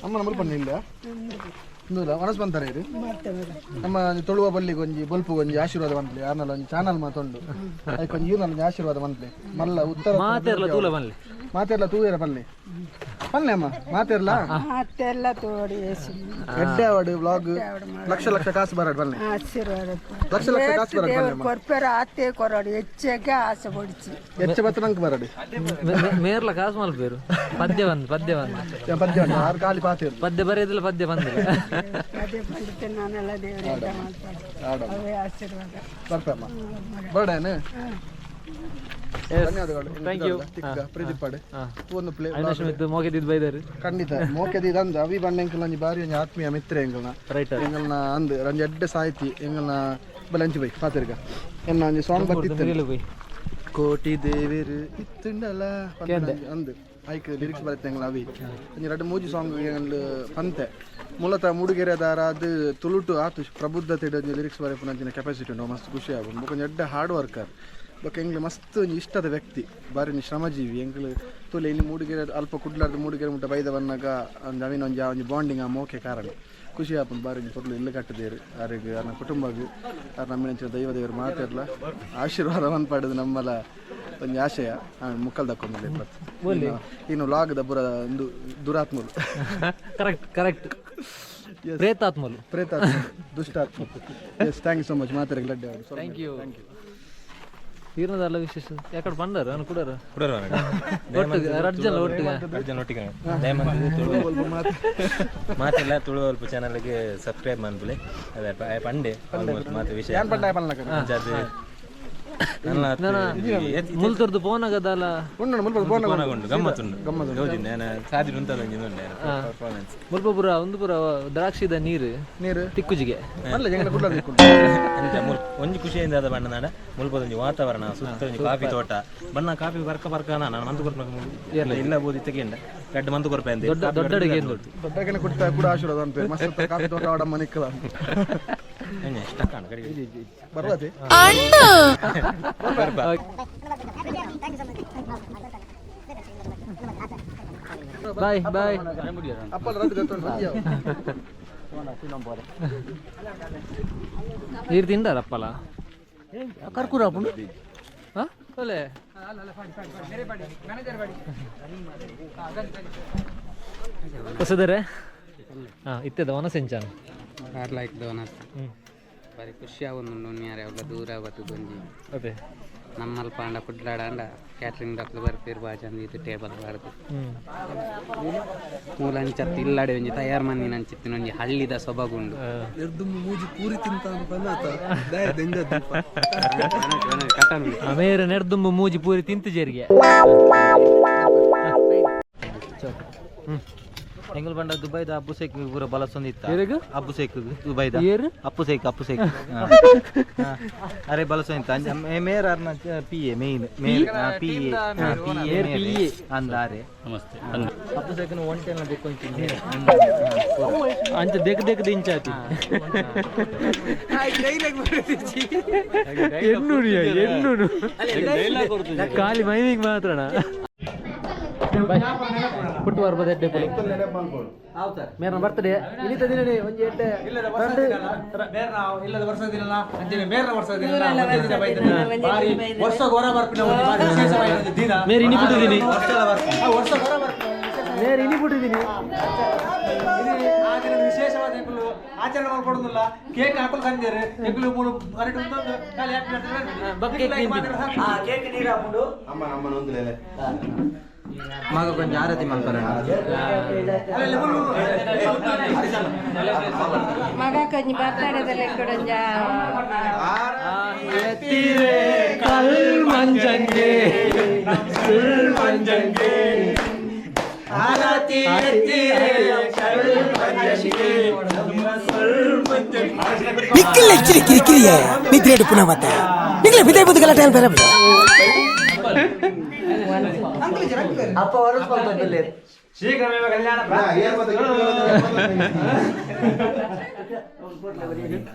ಅಮ್ಮ ನಮ್ಮ ಪಣ್ಣಿಲ್ಲ ಇಂದುಲ ಮನಸ್ಸು ಬಂತಾರೆ ಇರು ನಮ್ಮ ತುಳುವ ಬಲ್ಲಿಗೆ ಒಂಜಿ ಬೊಲ್ಪು ಒಂಜಿ ಆಶೀರ್ವಾದ ಬಂದ್ಲಿ ಯಾರನ್ನಲ್ಲ ಒಂಜಿ ಚಾನಲ್ ಮಾತುಂಡು ಅದಕ್ಕೆ ಒಂಜಿ ಈರ್ನಲ್ಲ ಒಂಜಿ ಆಶೀರ್ವಾದ ಬಂದ್ಲಿ ಮಲ್ಲ ಉತ್ತರ ಮಾತೆರ್ಲ ತೂಲ ಬನ್ಲಿ. ಮಾತೆರ್ಲ ತೂವೇರ ಪಲ್ಲೆ ಪಲ್ಲೆ ಅಮ್ಮ ಮಾತೆರ್ಲ ಮತ್ತೆಲ್ಲ ತೋಡಿ. ಎಡ್ಡೆ ಆವಡು ವ್ಲಾಗ್ ಲಕ್ಷ ಲಕ್ಷ ಕಾಸು ಬರಡ್ ಬನ್ನಿ. ಆಶೀರ್ವಾದ. ಲಕ್ಷ ಲಕ್ಷ ಕಾಸು ಬರಡ್ ಬನ್ನಿ ಅಮ್ಮ. ಕೊರ್ಪೆರ ಆತೆ ಕೊರಡು ಹೆಚ್ಚಾಗೆ ಆಸೆ ಪಡಿಸಿ. ಹೆಚ್ಚ ಬತ್ತ ನಂಗೆ ಬರಡು. ಮೇರ್ಲ ಕಾಸು ಮಲ್ಪೇರು ಪದ್ಯ ಬಂದು ಪದ್ಯ ಬಂದು. ಪದ್ಯ ಉಂಟು ಆರು ಖಾಲಿ ಪಾತೆ ಇರ್ಲಿ. ಪದ್ಯ ಬರೆಯೋದಿಲ್ಲ ಪದ್ಯ ಬಂದಿಲ್ಲ. ಅದೇ ಪಂಡಿತ ನಾನೆಲ್ಲ ದೇವರಿಂದ ಮಾಡ್ತಾರೆ. ಆಡ ಅವೇ ಆಶೀರ್ವಾದ. ಬರ್ಪಮ್ಮ ಬರಡೇನು ಧನ್ಯವಾದಗಳು. Thank you. ತಿಕ್ಕ ಪ್ರೀತಿ ಪಾಡು ಒಂದು ಪ್ಲೇ ಅವಿನಾಶ್ ಮಿತ್ತು ಮೋಕೆದಿದ್ದು ಬೈದಾರು. ಖಂಡಿತ ಮೋಕೆದಿ ಅಂದ್ ಅವಿ ಬಣ್ಣ ಎಂಕಲ್ನ ಒಂಜಿ ಬಾರಿ ಒಂಜಿ ಆತ್ಮೀಯ ಮಿತ್ರ ಎಂಕಲ್ನ. ರೈಟ್. ಎಂಕಲ್ನ ಅಂದ್ ರಂಜಿ ಎಡ್ಡೆ ಸಾಹಿತಿ ಎಂಕಲ್ನ ಬಲೆ ಅಂಚು ಬೈ ಪಾತೆರ್ಗ ಎನ್ನ ಒಂಜಿ ಸಾಂಗ್ ಬತ್ತಿತ್ತು ಬೈ. ಕೋಟಿ ದೇವೆರು ಇತ್ತುಂಡಲ ಅಂದ್ ಐಕ್ ಲಿರಿಕ್ಸ್ ಬರುತ್ತೆ ಎಂಕಲ್ನ ಅವಿ ಒಂಜಿ ರಡ್ಡ್ ಮೂಜಿ ಸಾಂಗ್ ಎಂಕಲ್ ಪಂತೆ ಮೂಲತಃ ಮೂಡುಗೆರೆದಾರ ಅದು ತುಳುಟು ಆತು ಪ್ರಬುದ್ಧತೆ ಒಂಜಿ ಲಿರಿಕ್ಸ್ ಬರೆಪುನ ಅಂಚಿನ ಕೆಪಾಸಿಟಿ ಉಂಡು. ಮಸ್ತ್ ಖುಷಿ ಆಗುಂಡು. ಬೊಕ ಒಂಜಿ ಎಡ್ಡೆ ಹಾರ್ಡ್ ವರ್ಕರ್ ಬೊಕ ಎಂಕ್ಲೆ ಮಸ್ತ್ ಒಂಜಿ ಇಷ್ಟದ ವ್ಯಕ್ತಿ ಬಾರಿ ಒಂಜಿ ಶ್ರಮಜೀವಿ ಎಂಕ್ಲು ತುಲೆ ಇಲ್ಲಿ ಮೂಡುಗೆರೆ ಅಲ್ಪ ಕುಡ್ಲಾರ್ದು ಮೂಡುಗೆರೆ ಮುಟ್ಟ ಬೈದ ಬನ್ನಾಗ ಒಂಜಿ ಅವಿನ ಒಂಜಿ ಆ ಒಂಜಿ ಬಾಂಡಿಂಗ್ ಆ ಮೋಕೆ ಕಾರಣ ಖುಷಿ ಆಪುಂಡು. ಬಾರಿ ಒಂಜಿ ಪೊರ್ಲು ಇಲ್ಲು ಕಟ್ಟದೇರು ಆರಿಗೆ ಆರ್ನ ಕುಟುಂಬಗ್ ಆರ್ ನಮ್ಮಿನಂಚಿನ ದೈವ ದೇವರು ಮಾತೆರ್ಲ ಆಶೀರ್ವಾದ ಪಡೆದು ನಮ್ಮಲ ಒಂಜಿ ಆಶಯ ಮುಕ್ಕಲ್ ದಕ್ಕೊಂದಿಲ್ಲ ಇನ್ನು ಲಾಗ್ ದಬ್ಬುರ ಒಂದು ದುರಾತ್ಮರು. Correct correct. ಪ್ರೇತಾತ್ಮಲು ಪ್ರೇತಾತ್ಮ ದುಷ್ಟಾತ್ಮ. Yes, thank you so much. ಮಾತಾಡಿ ಲಡ್ಡೆ. Thank you. ಈರ್ನದಲ್ಲ ವಿಶೇಷ ಯಾಕಡೆ ಬಂದಾರ ನಾನು ಕುಡಾರ ಕುಡಾರ ಒಟ್ಟಿಗೆ ರಡ್ಜನ ಒಟ್ಟಿಗೆ ರಡ್ಜನ ಒಟ್ಟಿಗೆ ಮಾತೆಲ್ಲ ತುಳು ಅಲ್ಪ ಚಾನಲ್ಗೆ ಸಬ್ಸ್ಕ್ರೈಬ್ ಮನ್ಪುಲೆ. ಅದೇ ಪಂಡೆ ಆಲ್ಮೋಸ್ಟ್ ಮಾತು ವಿಷಯ. ಮುಲ್ತರ್ದು ಫೋನ್ ಆಗದಲ್ಲ. ಉಂಟು ಗಮ್ಮತ್ತುಂಡು ಗಮ್ಮತ್ತು ಸಾಧ್ಯ ಉಂಟಲ್ಲ ಪರ್ಫಾರ್ಮೆನ್ಸ್. ಮುಲ್ಪ ಪೂರ ಒಂದು ಪೂರ ದ್ರಾಕ್ಷಿದ ನೀರು ನೀರು ತಿಕ್ಕುಜಿಗೆ ಅಂಚ ಒಂಜಿ ಖುಷಿಯಿಂದ ಆದ ಬಣ್ಣ ನಾಡ ಮುಲ್ಪದೊಂಜಿ ವಾತಾವರಣ ಸುತ್ತ ಒಂಜಿ ಕಾಫಿ ತೋಟ ಬಣ್ಣ ಕಾಫಿ ಬರ್ಕ ಬರ್ಕ ನಾನು ಮಂತು ಕೊರ್ಪ ಇಲ್ಲ ಬೋದು ಇತ್ತಕ್ಕೆ ರಡ್ಡ್ ಮಂತು ಕೊರ್ಪ ಅಂದೆ ದೊಡ್ಡ ದೊಡ್ಡಡಿಗೆ ದೊಡ್ಡಗೆ ಕೊಡ್ತಾ ಕೂಡ ಆಶೀರ್ವಾದ ಅಂತ ಮಸ್ತ್ ಕಾಫಿ ತೋಟ ಆಡ ಮನಿಕ್ಕಲ ಬರ್ವಾದೆ ಅಣ್ಣ. Bye bye. ನೀರು ತಿಂದಾರಪ್ಪಲ ಕರ್ಕೂರ ಹಾಂ ಒಳ್ಳೆ ಹೊಸದರೆ ಹಾಂ ಇತ್ತದ ವನಸೆಂಚಾನ ಲೈಕ್ ದೋನಸ್ ಬಾರಿ ಖುಷಿ ಆವೊಂದುಂಡು ಉನ್ಯಾರೆ ಅವ್ಲ ದೂರ ಬತ್ತುದೊಂಜಿ. ಅದೇ ನಮ್ಮಲ್ಪ ಆಂಡ ಕುಡ್ಲಾಡಾಂಡ ಕ್ಯಾಟ್ರಿಂಗ್ ದಕ್ಲು ಬರ್ಪೇರು ಬಾಜಂದು ಇದು ಟೇಬಲ್ ಬಾರ್ದು ಮೂಲ ಅಂಚತ್ತು ಇಲ್ಲಾಡೆ ಒಂಜಿ ತಯಾರು ಮಂದಿನ ಅಂಚಿತ್ತಿನ ಒಂಜಿ ಹಳ್ಳಿದ ಸೊಬಗುಂಡು. ಮೂಜಿ ಪೂರಿ ತಿಂತ ಮೇರೆ ನೆರ್ದುಂಬು ಮೂಜಿ ಪೂರಿ ತಿಂತು ಜೇರಿಗೆ. ಎಂಗುಲ್ ಬಂಡ ದುಬೈದ ಅಬ್ಬು ಸೇಕ್ ಪೂರ ಬಲಸೊಂದಿತ್ತ. ಅಬ್ಬು ಸೇಕ್ ದುಬೈದ ಅಪ್ಪು ಸೇಕ್ ಅಪ್ಪು ಸೇಕ್ ಅರೆ ಬಲಸೊಂದಿತ್ತ. ಮೇರ್ ಅರ್ನ P A main Mer P A P A P A ಅಂದಾರೆ. Namaste. ಅಪ್ಪು ಸೇಕ್ನ ಒಂಟೆನ ಬೇಕು ಅಂಚ ದೇಕ್ ದೇಕ್ ದಿಂಚಾತಿ ಎಣ್ಣುನು ಎಣ್ಣುನು ಖಾಲಿ ಮೈಮಿಗೆ ಮಾತ್ರಣ. ಪುಟ್ಟು ಬರ್ಬೋದು ಎಡ್ಡೆ ಪುಲಿ ಮೇರ್ನ ಬರ್ತಡೆ ಇಲ್ಲಿದ್ದ ದಿನನೇ ಒಂಜಿ ಎಡ್ಡೆ ಇಲ್ಲದ ವರ್ಷ ದಿನ ಅಂಚನೆ ಮೇರ್ನ ವರ್ಷ ದಿನ ಬಾರಿ ವರ್ಷ ಗೊರ ಬರ್ಪಿನ ಒಂಜಿ ಬಾರಿ ವಿಶೇಷವಾದ ದಿನ. ಮೇರ್ ಇನಿ ಪುಟ್ಟಿದ್ದೀನಿ. ವರ್ಷ ಗೊರ ಬರ್ಪಿನ ಮೇರ್ ಇನಿ ಪುಟ್ಟಿದ್ದೀನಿ. ಆ ದಿನ ವಿಶೇಷವಾದ ಎಂಕುಲು ಆಚರಣೆ ಮಾಡ್ಕೊಡೋದಿಲ್ಲ. ಕೇಕ್ ಹಾಕಲು ಸಂಜೆ ಎಂಕುಲು ಮೂರು ಅರಟು ಉಂಟೊಂದು ಖಾಲಿ ಹ್ಯಾಪಿ ಕೇಕ್ ನೀರು ಹಾಕೊಂಡು ಅಮ್ಮ ಅಮ್ಮನ ಒಂದು ಮಗ ಕೊಂಚ ಆರತಿ ಮಲ್ಪರ. ಮಗ ಕೊಂಚ ಬರ್ತಡದ ಲೆಕ್ಕಡೊಂಜ ಕಲ್ ಮಂಜಂಗೆ ಮಂಜಂಗೆ ಆರತಿ ನಿಕ್ಕಿಲ್ಲ ಇಚ್ಚಿರಿ ಕಿರಿಕಿರಿಯೇ ನಿದ್ರೆ ಪುನಃ ಮತ್ತೆ ನಿಕ್ಲೆ ಬಿದ್ದೆ ಬುದ್ಧ ಗಲಾಟೆ ಅಂತಾರೆ. ಅಪ್ಪ ಹೊರಸ್ಕೊಂತ ಶೀಘ್ರಮೇವ ಕಲ್ಯಾಣ.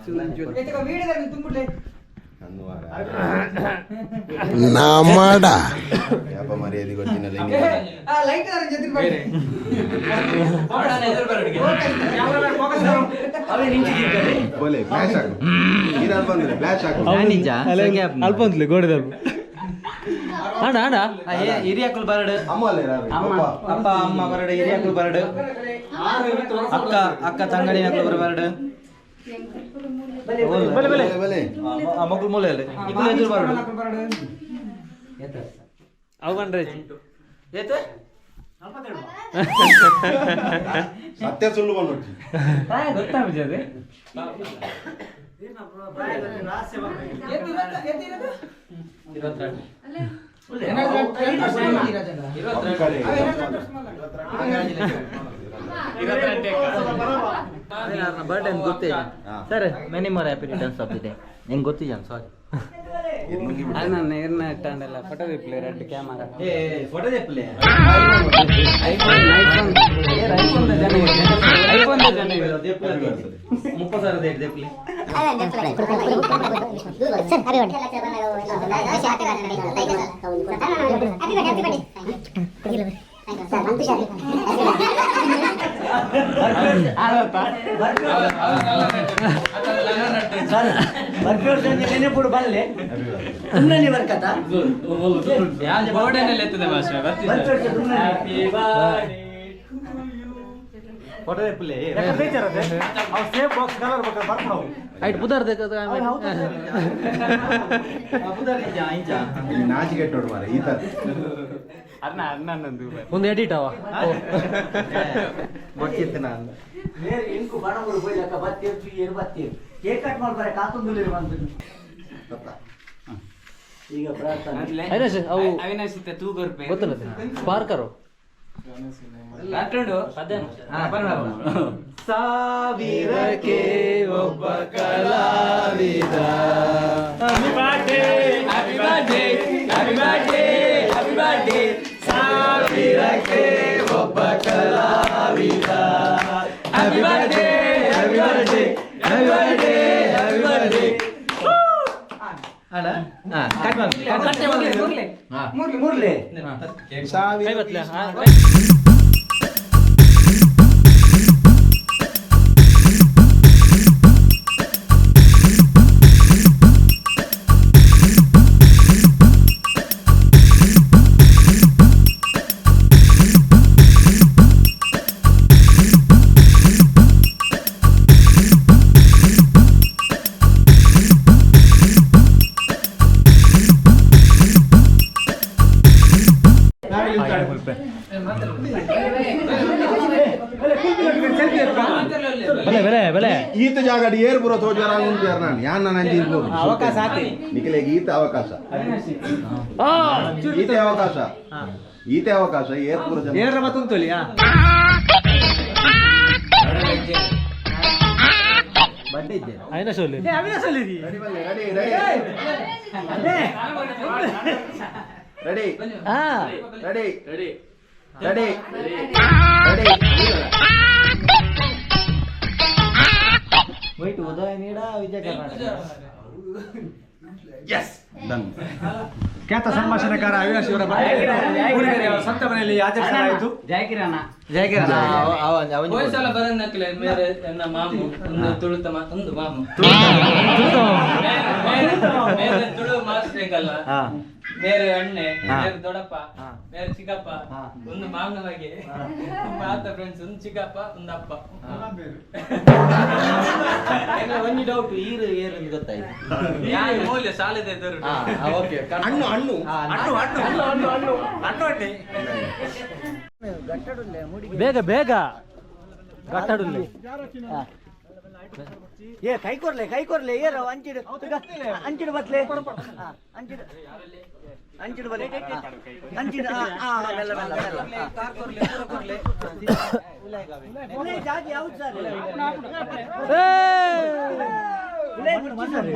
ನಮ್ಮಡ ಯಾಪ ಮರ್ಯಾದೆ ಕೊಡ್ತೀನಲ್ಲ. ಬೋಲೆ ಫ್ಲಾಶ್ ಹಾಕು ನೀರು ಬಂದಿಲ್ಲ ಫ್ಲಾಶ್ ಹಾಕು. ಅಲ್ಪ ಅಂತಲೇ ಗೋಡೆ ಅಲ್ಪ ಅಣ್ಣ ಅಣ್ಣ ಹಿರಿಯಕ್ಕಲು ಬರಡು ಅಮ್ಮ ಅಲ್ಲ ಅಪ್ಪ ಅಮ್ಮ ಬರಡು ಹಿರಿಯಕ್ಕಲು ಬರಡು ಅಕ್ಕ ಅಕ್ಕ ತಂಗಡಿನಕ್ಕಲು ಬರಡು ಬಲೆ ಬಲೆ ಬಲೆ ಮಕ್ಕಳು ಮೂಲೆ ಅಲ್ಲ ಇಬ್ಬರು ಎದುರು ಬರಡು ಅವು ಬಂದ್ರೆ ಏತೆ ಸತ್ಯ ಸುಳ್ಳು ಬಂದು ಗೊತ್ತಾಗ್ತದೆ. ಬರ್ಡೇ ಗೊತ್ತೇ sir. Many more happy returns of the day. ನಿಂಗೆ ಗೊತ್ತಿಲ್ಲ ಸಾರಿ. ನನ್ನ ಇರ್ನ ಇಟ್ಟಾಂಡಲ್ಲ ಫೋಟೋ ದಿಪ್ಲೆ ರೆಡ್ ಕ್ಯಾಮರಾ ಏ ಫೋಟೋ ತೆಪ್ಪಲೆ ಐಫೋನ್ ಐಫೋನ್ ಐಫೋನ್ ಜನ ಐಫೋನ್ ಜನ 30,000 ದೆಪ್ಲೆ. ನೆನಪುಡು ಬಲ್ಲೆ ಸುಮ್ಮನೆ ಬರ್ಕತ್ತ ಬೋರ್ಡನಲ್ಲಿ ಎತ್ತದೆ ಭಾಷೆ. ಫೋಟೋ ಎಪ್ಪಲೆ ಅವು ಸೇಮ್ ಬಾಕ್ಸ್ ಕಲರ್ ಬೊಕ್ಕ ಬರ್ಪುನವು ಐಟ್ ಪುದರ್ ದೇಕ ಪುದರ್ ಇಂಚ ಇಂಚ ನಾಚಿಕೆಟ್ಟೋಡು ಮಾರೆ ಈತ ಅರ್ನ ಅಣ್ಣನಂದು ಒಂದು ಎಡಿಟ್ ಅವ ಬೊಟ್ಟಿತ್ತು ನಾನು ಬೇರೆ ಇಂಕು ಬಣಗುಡು ಪೋಯ್ಲಕ್ಕ ಬತ್ತೇರು ಚುಯ್ಯೇರು ಬತ್ತೇರು ಕೇಕ್ ಕಟ್ ಮಾಡ್ತಾರೆ ಕಾತೊಂದುಲ್ಲೇರು ಬಂದು. ಈಗ ಪ್ರಾರ್ಥನೆ. ಅವಿನಾಶ್ ಅವು ಅವಿನಾಶ್ ಇತ್ತ ತೂ ಕೊರ್ಪೆ ಗೊತ್ತಲ್ಲ ಪಾರ್ಕರು ಸಾವಿರಕ್ಕೆ ಒಬ್ಬ ಕಲಾವಿದ. Happy birthday, happy birthday, happy birthday, happy birthday. ಸಾವಿರಕ್ಕೆ ಒಬ್ಬ ಕಲಾವಿದ. Happy birthday, happy birthday, happy birthday, happy birthday. ಅಣ್ಣ ಕಟ್ ಮಾಡಿ. ಮುರ್ಲಿ ಮುರ್ಲಿ. ಕೈ ಬತ್ಲೆ. ಬೆಲೆ ಬೆಲೆ ಬೆಲೆ. ಈತ ಜಾಗಡ್ ಏರ್ ಬರೋ ತೋಜಾರ ಉಂಟು ಯಾರು ನಾನು ಯಾನ್ ನಾನು ಅಂಜಿ ಇರ್ಬೋದು. ಅವಕಾಶ ಆತಿ. ನಿಖಿಲೇಗ್ ಈತ ಅವಕಾಶ, ಈತೆ ಅವಕಾಶ, ಈತೆ ಅವಕಾಶ ಏರ್ ಪೂರ ಜನ. ಏನಾರ ಮತ್ತೊಂದು ಅವಿನಾಶ್ ಒಲ್ಲೆ. Avinash ಒಲ್ಲಿರಿ. Ready ready ready ready ready ready ready. White Udaya ನೀಡ ವಿಜಯ ಕರ್ನಾಟಕ. S done. ಖ್ಯಾತ ಸಂಭಾಷಣೆಕಾರ ಅವಿನಾಶ್ ಇವರ ಮೂಡಿಗೆರೆಯ ಅವರ ಸ್ವಂತ ಮನೆಯಲ್ಲಿ ಆಚರಿಸಲಾಯಿತು. ಜಯಕಿರಣ. ಜಯಕಿರಣ. ಹೋಯ್ ಸಲ ಬರನ್ನಕ್ಲೆ ಮೇರೆ ಎನ್ನ ಮಾಮು ಒಂದು ತುಳುತ ಒಂದು ಮಾಮು ಮೇರೆ ತುಳು ಮಾಸ್ಟರ್ ಎಂಕಲ್ಲ ಮೇರೆ ಅಣ್ಣೆ ಮೇರೆ ದೊಡ್ಡಪ್ಪ ಮೇರೆ ಚಿಕ್ಕಪ್ಪ ಒಂದು ಮಾಮನ ಬಗ್ಗೆ ಮಾತ ಫ್ರೆಂಡ್ಸ್ ಒಂದು ಚಿಕ್ಕಪ್ಪ ಒಂದು ಅಪ್ಪ. ಒಂಜಿ ಡೌಟ್ ಈರು ಏರು ಅಂತ ಗೊತ್ತಾಯ್ತು. ಯಾರು ಮೂಲ್ಯ ಶಾಲೆದ ಎದುರು. ಓಕೆ. ಹಣ್ಣು ಹಣ್ಣು ಅಣ್ಣು ಅಣ್ಣು ಅಣ್ಣು ಅಣ್ಣು ಅಣ್ಣು ಅಣ್ಣೆ. ಬೇಗ ಬೇಗ ಗಟ್ಟಡುಲ್ಲೆ. ಏ ಕೈ ಕೊರ್ಲೆ ಕೈ ಕೊರ್ಲೆ ಏರ ಅಂಚಿಡು ಅಂಚಿಡು ಬತ್ಲೆ ಅಂಚಿಡು ಅಂಚಿಡು ಬಲೆ ಅಂಚಿಡು ಆ ಮೆಲ್ಲ ಮೆಲ್ಲ ಮೆಲ್ಲ ಉಲೇ ಜಾಜಿ ಯಾವ್ದು ಸರ್ ಉಲೇ ಗುರ್ಚಿ ಸರ್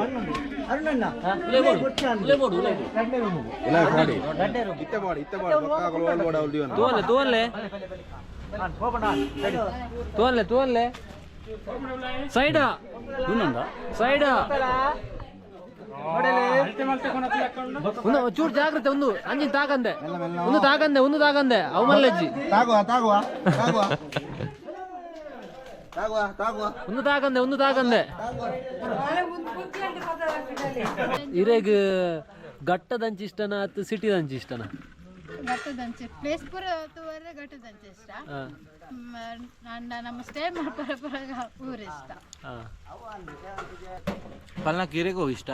ಅರುಣಣ್ಣ ಉಲೇ ಗುರ್ಚಿ ಉಲೇ ಬೋಡು ಉಲೇ ಇಲ್ಲ ಬಾಡಿ ಇತ್ತೆ ಬಾಡಿ ಇತ್ತೆ ಬಾಡಿ ಬೊಕ್ಕ ಓಲ್ ಬೋಡ ಅವ್ಲು ದಿವನ. ತೋಲೆ ತೋಲೆ ತೋಲೆ ತೋಲೆ ಸೈಡ ಸೈಡ ಒಂದು ಚೂರು ಜಾಗ್ರತೆ ಒಂದು ಅಂಜಿನ ತಾಕಂದೆ ಒಂದು ತಾಕಂದೆ ಒಂದು ತಾಕಂದೆ ಅವು ಮಲ್ಲಜ್ಜಿ ತಾಗುವ ತಾಗುವ ತಾಗುವ ತಾಗುವ ತಾಗುವ ಒಂದು ತಾಕಂದೆ ಒಂದು ತಾಕಂದೆ ಇರೆಗ್ ಗಟ್ಟದಂಚಿ ಇಷ್ಟನ ಅತ್ತು ಸಿಟಿದಂಚಿ ಇಷ್ಟನ? ಗಟ್ಟದಂಚಿ ಪ್ಲೇಸ್ ಪೂರ ತೂವರೆ ಗಟ್ಟದಂಚಿ ಇಷ್ಟ. ಅಂಡ ನಮ್ಮ ಸ್ಟೇ ಮಾಡ್ಪರ ಪೂರ ಊರು ಇಷ್ಟ. ಪಲ್ನಕ್ ಇರೆಗೂ ಇಷ್ಟ.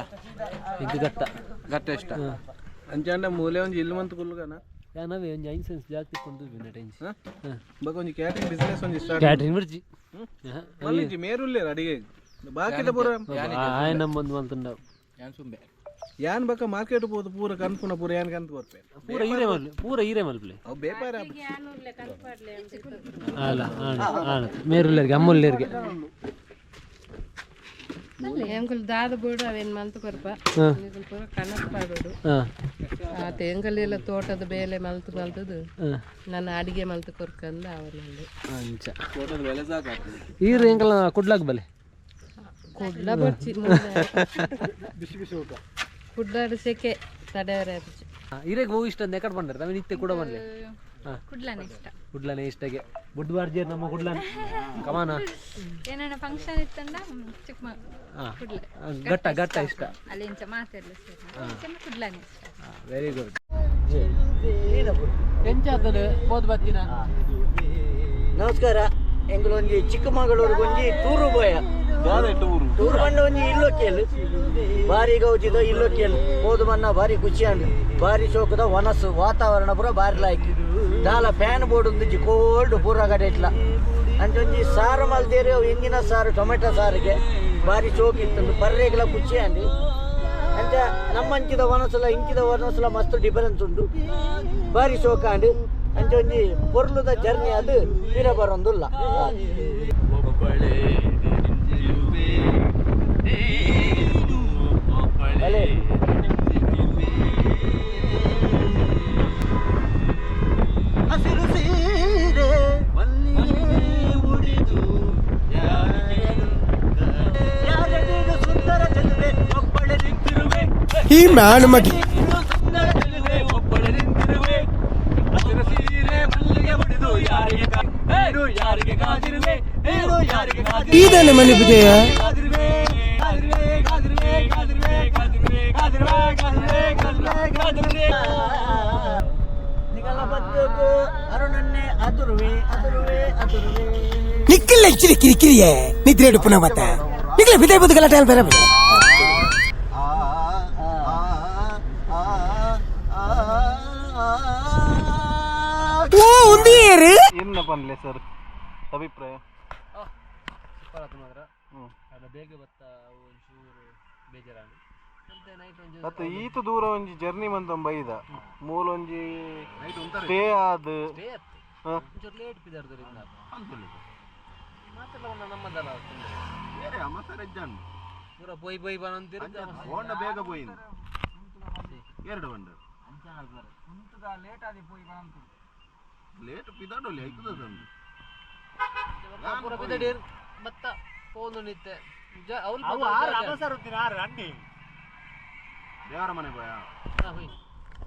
ಇದು ಗಟ್ಟ ಗಟ್ಟ ಇಷ್ಟ. ಅಂಚಾಂಡ ಮೂಲೆ ಒಂಜಿ ಇಲ್ಲು ಮಂತ್ ಕುಲ್ಲುಗನ. ನಾವೇ ಒಂಜಿ ಐದು ಸೆನ್ಸ್ ಜಾಸ್ತಿ ಕೊಂಡು ಟೆನ್ಷನ್ ಬೊಕ ಒಂಜಿ ಕ್ಯಾಟರಿಂಗ್ ಬಿಸ್ನೆಸ್ ಒಂಜಿ ಸ್ಟಾರ್ಟ್. ಕ್ಯಾಟ್ರಿಂಗ್ ಬಿಡ್ಜಿ ಮಲ್ಲಿಜಿ ಮೇರುಲ್ಲೇರ್ ಅಡಿಗೆ ಬಾಕಿದ ಪೂರ. ಆಯ್ ನಮ್ಮ ಒಂದು ಮಲ್ತುಂಡ ಯಾನ್ ಸುಂಬೆ ಯಾನ್ ಬಕ ಮಾರ್ಕೆಟ್ ಪೋದು ಪೂರ ಕನ್ಪುನ ಪೂರ ಯಾನ್ ಕಂತ ಕೊರ್ಪೆ ಪೂರ ಈರೆ ಮಲ್ ಪೂರ ಈರೆ ಮಲ್ಪ್ಲೆ ಅವು ಬೇಪಾರ. ಅಲ್ಲ ಆಣ ಆಣ ಮೇರುಲ್ಲೇರ್ಗೆ ಅಮ್ಮುಲ್ಲೇರ್ಗೆ ಎಂಕುಲು ದಾದ ಬೋಡು ಅವೇನು ಮಲ್ತು ಕೊರ್ಪ ನಿಕುಲು ಪೂರ ಕನಸು ಪಾಡೋಡು. ಆತ ಎಂಕಲೆಲ್ಲ ತೋಟದ ಬೇಲೆ ಮಲ್ತು ಮಲ್ತದು ನನ್ನ ಅಡಿಗೆ ಮಲ್ತು ಕೊರ್ಕಂದ ಅವನಲ್ಲಿ. ಅಂಚ ಈರು ಎಂಕಲ್ನ ಕುಡ್ಲಾಕ್ ಬಲೆ ಕುಡ್ಲ ಬೊಡ್ಚಿ ಬಿಸಿ ಬಿಸಿ ಊಟ ಕುಡ್ಲಾಡು ಸೆಕೆ ತಡೆಯವರೇ ಆಪುಜಿ. ಇರೆಗ್ ಹೋಗಿ ಇಷ್ಟ ಎಕಡ್ ಬಂದ್ರೆ ನಾವೇನು ಇತ್ತೆ ಕೂಡ ಬಂದ್ಲೆ ಕುಡ್ಲನೆ ಇಷ್ಟ. ಕುಡ್ಲನೆ ಇಷ್ಟಗೆ ಬುಡ್ವಾರ್ಜಿಯರ್ ನಮ್ಮ ಕುಡ್ಲನ್ ಕಮಾನ ಏನಾನ ಫಂಕ್ಷನ್ ಇತ್ತಂಡ ಚಿಕ್ಕ ಕುಡ್ಲ ಗಟ್ಟ ಗಟ್ಟ ಇಷ್ಟ ಅಲ್ಲಿ ಇಂಚ ಮಾತಾಡ್ಲಿ ಸರ್ ಕುಡ್ಲನೆ ಇಷ್ಟ. Very good. ಎಂಚಾತನು ಬೋದ್ ಬತ್ತಿನ. ನಮಸ್ಕಾರ. ಎಂಗ್ಲೊಂಜಿ ಚಿಕ್ಕಮಗಳೂರು ಒಂಜಿ ಟೂರು ಬೋಯ ಟೂರು ಬಂಡ ಒಂಜಿ ಇಲ್ಲೊಕ್ಕೇಲು ಬಾರಿ ಗೌಜಿದ ಇಲ್ಲೊಕ್ಕೇಲು ಪೋದು ಬನ್ನ ಬಾರಿ ಖುಷಿ ಅಂಡ್ ಬಾರಿ ಶೋಕದ ವನಸ್ಸು ವಾತಾವರಣ ಪೂರ ಬಾರಿ ಲಾಯ್ಕ್ ದಾಲ ಫ್ಯಾನ್ ಬೋರ್ಡ್ ಒಂದಿಜ್ಜಿ ಕೋಲ್ಡ್ ಪೂರ ಕಡೆ ಇಟ್ಲ ಅಂಚೊಂಜಿ ಸಾರು ಮಲ್ತೇರಿ ಅವು ಎಂಜಿನ ಸಾರು ಟೊಮೆಟೊ ಸಾರಿಗೆ ಬಾರಿ ಶೋಕ್ ಇತ್ತು ಪರ್ರೇಗ್ಲ ಖುಷಿ ಅಂಡ್ ಅಂಚ ನಮ್ಮಂಚಿದ ವನಸುಲ ಇಂಚಿದ ವನಸುಲ ಮಸ್ತ್ ಡಿಫರೆನ್ಸ್ ಉಂಡು ಬಾರಿ ಶೋಕ ಅಂಡ್ ಅಂಚ ಒಂಜಿ ಪೊರ್ಲುದ ಜರ್ನಿ ಅದು ಪಿರ ಬರೊಂದುಲ್ಲ. ಹಸಿರು ಸೀರೆ ಮಲ್ಲಿಗೆ ಉಡಿದು ಯಾರೆದುರು ಸುಂದರ ಚೆಲುವೆ ಒಬ್ಬಳೆ ನಿಂತಿರುವೆ ಈ ಮ್ಯಾನ್ ಮಗಿ ಸುಂದರ ಚೆಲುವೆ ಒಬ್ಬಳೆ ನಿಂತಿರುವೆ ಹಸಿರು ಸೀರೆ ಮಲ್ಲಿಗೆ ಉಡಿದು ಯಾರಿಗೆ ನೀನು ಯಾರಿಗೆ ಕಾದಿರುವೆ ನೀನು ಯಾರಿಗೆ ಕಾದಿರುವೆ ಈದನೆ ಮನೆ ಪೂಜೆಯ ಕಾದಿರುವೆ ಕಾದಿರುವೆ ಕಾದಿರುವೆ ಕಾದಿರುವೆ ಕಾದಿರುವೆ ಕಾದಿರುವೆ ಕಾದಿರುವೆ ಕಾದಿರುವೆ ಕಾದಿರುವೆ ನಿಗಲ ಬದುಕು ಅರುಣನ್ನೇ ಅದುರುವೆ ಅದುರುವೆ ಅದುರುವೆ. ನಿಕ್ಕಲ್ಲ ಇಚ್ಚಿರಿ ಕಿರಿಕಿರಿಯೇ ನಿದ್ರೆ ಪುನಃ ಮತ್ತೆ ನಿಕ್ಕಲ ಬಿದ್ದೆ ಬುದ್ಧ ಗಲಾಟೆ ಬೇರೆ ಬೇರೆ. ಓ ಉಂದಿಯೇರು ಎನ್ನ ಪನ್ಲೆ ಸರ್ ಅಭಿಪ್ರಾಯ? ಬೇಗ ಬತ್ತ ಒಂಚೂರು ಬೇಜಾರಾಂಡ್. ಮತ್ತೆ ನೈಟ್ ಒಂಜಿ ಅತ್ತ ಈತ ದೂರ ಒಂಜಿ ಜರ್ನಿ ಮಂತೊಂಬ ಬೈದ ಮೂಲೊಂಜಿ ಸ್ಟೇ ಆದ್ ಸ್ಟೇ ಅತ್ತು ಒಂಚೂರು ಲೇಟ್ ಪಿದಾರ್ದರಿಂದ ಮಾತೆಲ್ಲ ಒಂದು ನಮ್ಮದಲ್ಲ ಬೇರೆ ಅಮಸರ ಇದ್ದಾನೆ ಪೂರ ಪೋಯ್ ಪೋಯ್ ಬನಂತಿರು. ಹೋಂಡ ಬೇಗ ಪೋಯಿಂದು ಎರಡು ಬಂಡ ಲೇಟ್ ಆದಿ ಪೋಯಿ ಬನಂತು ಲೇಟ್ ಪಿದಾಡೋಲಿ ಐತದ ತಂದು ಪೂರ ಪಿದಾಡೀರ್ ಬತ್ತ ಪೋಂದು ನಿತ್ತೆ ಅವು ಆರು ಅವಸರ ಉದ್ದಿನ ಆರು ಅಣ್ಣಿ ದೇವರ ಮನೆ ಪೋಯ. ಹೋಯ್.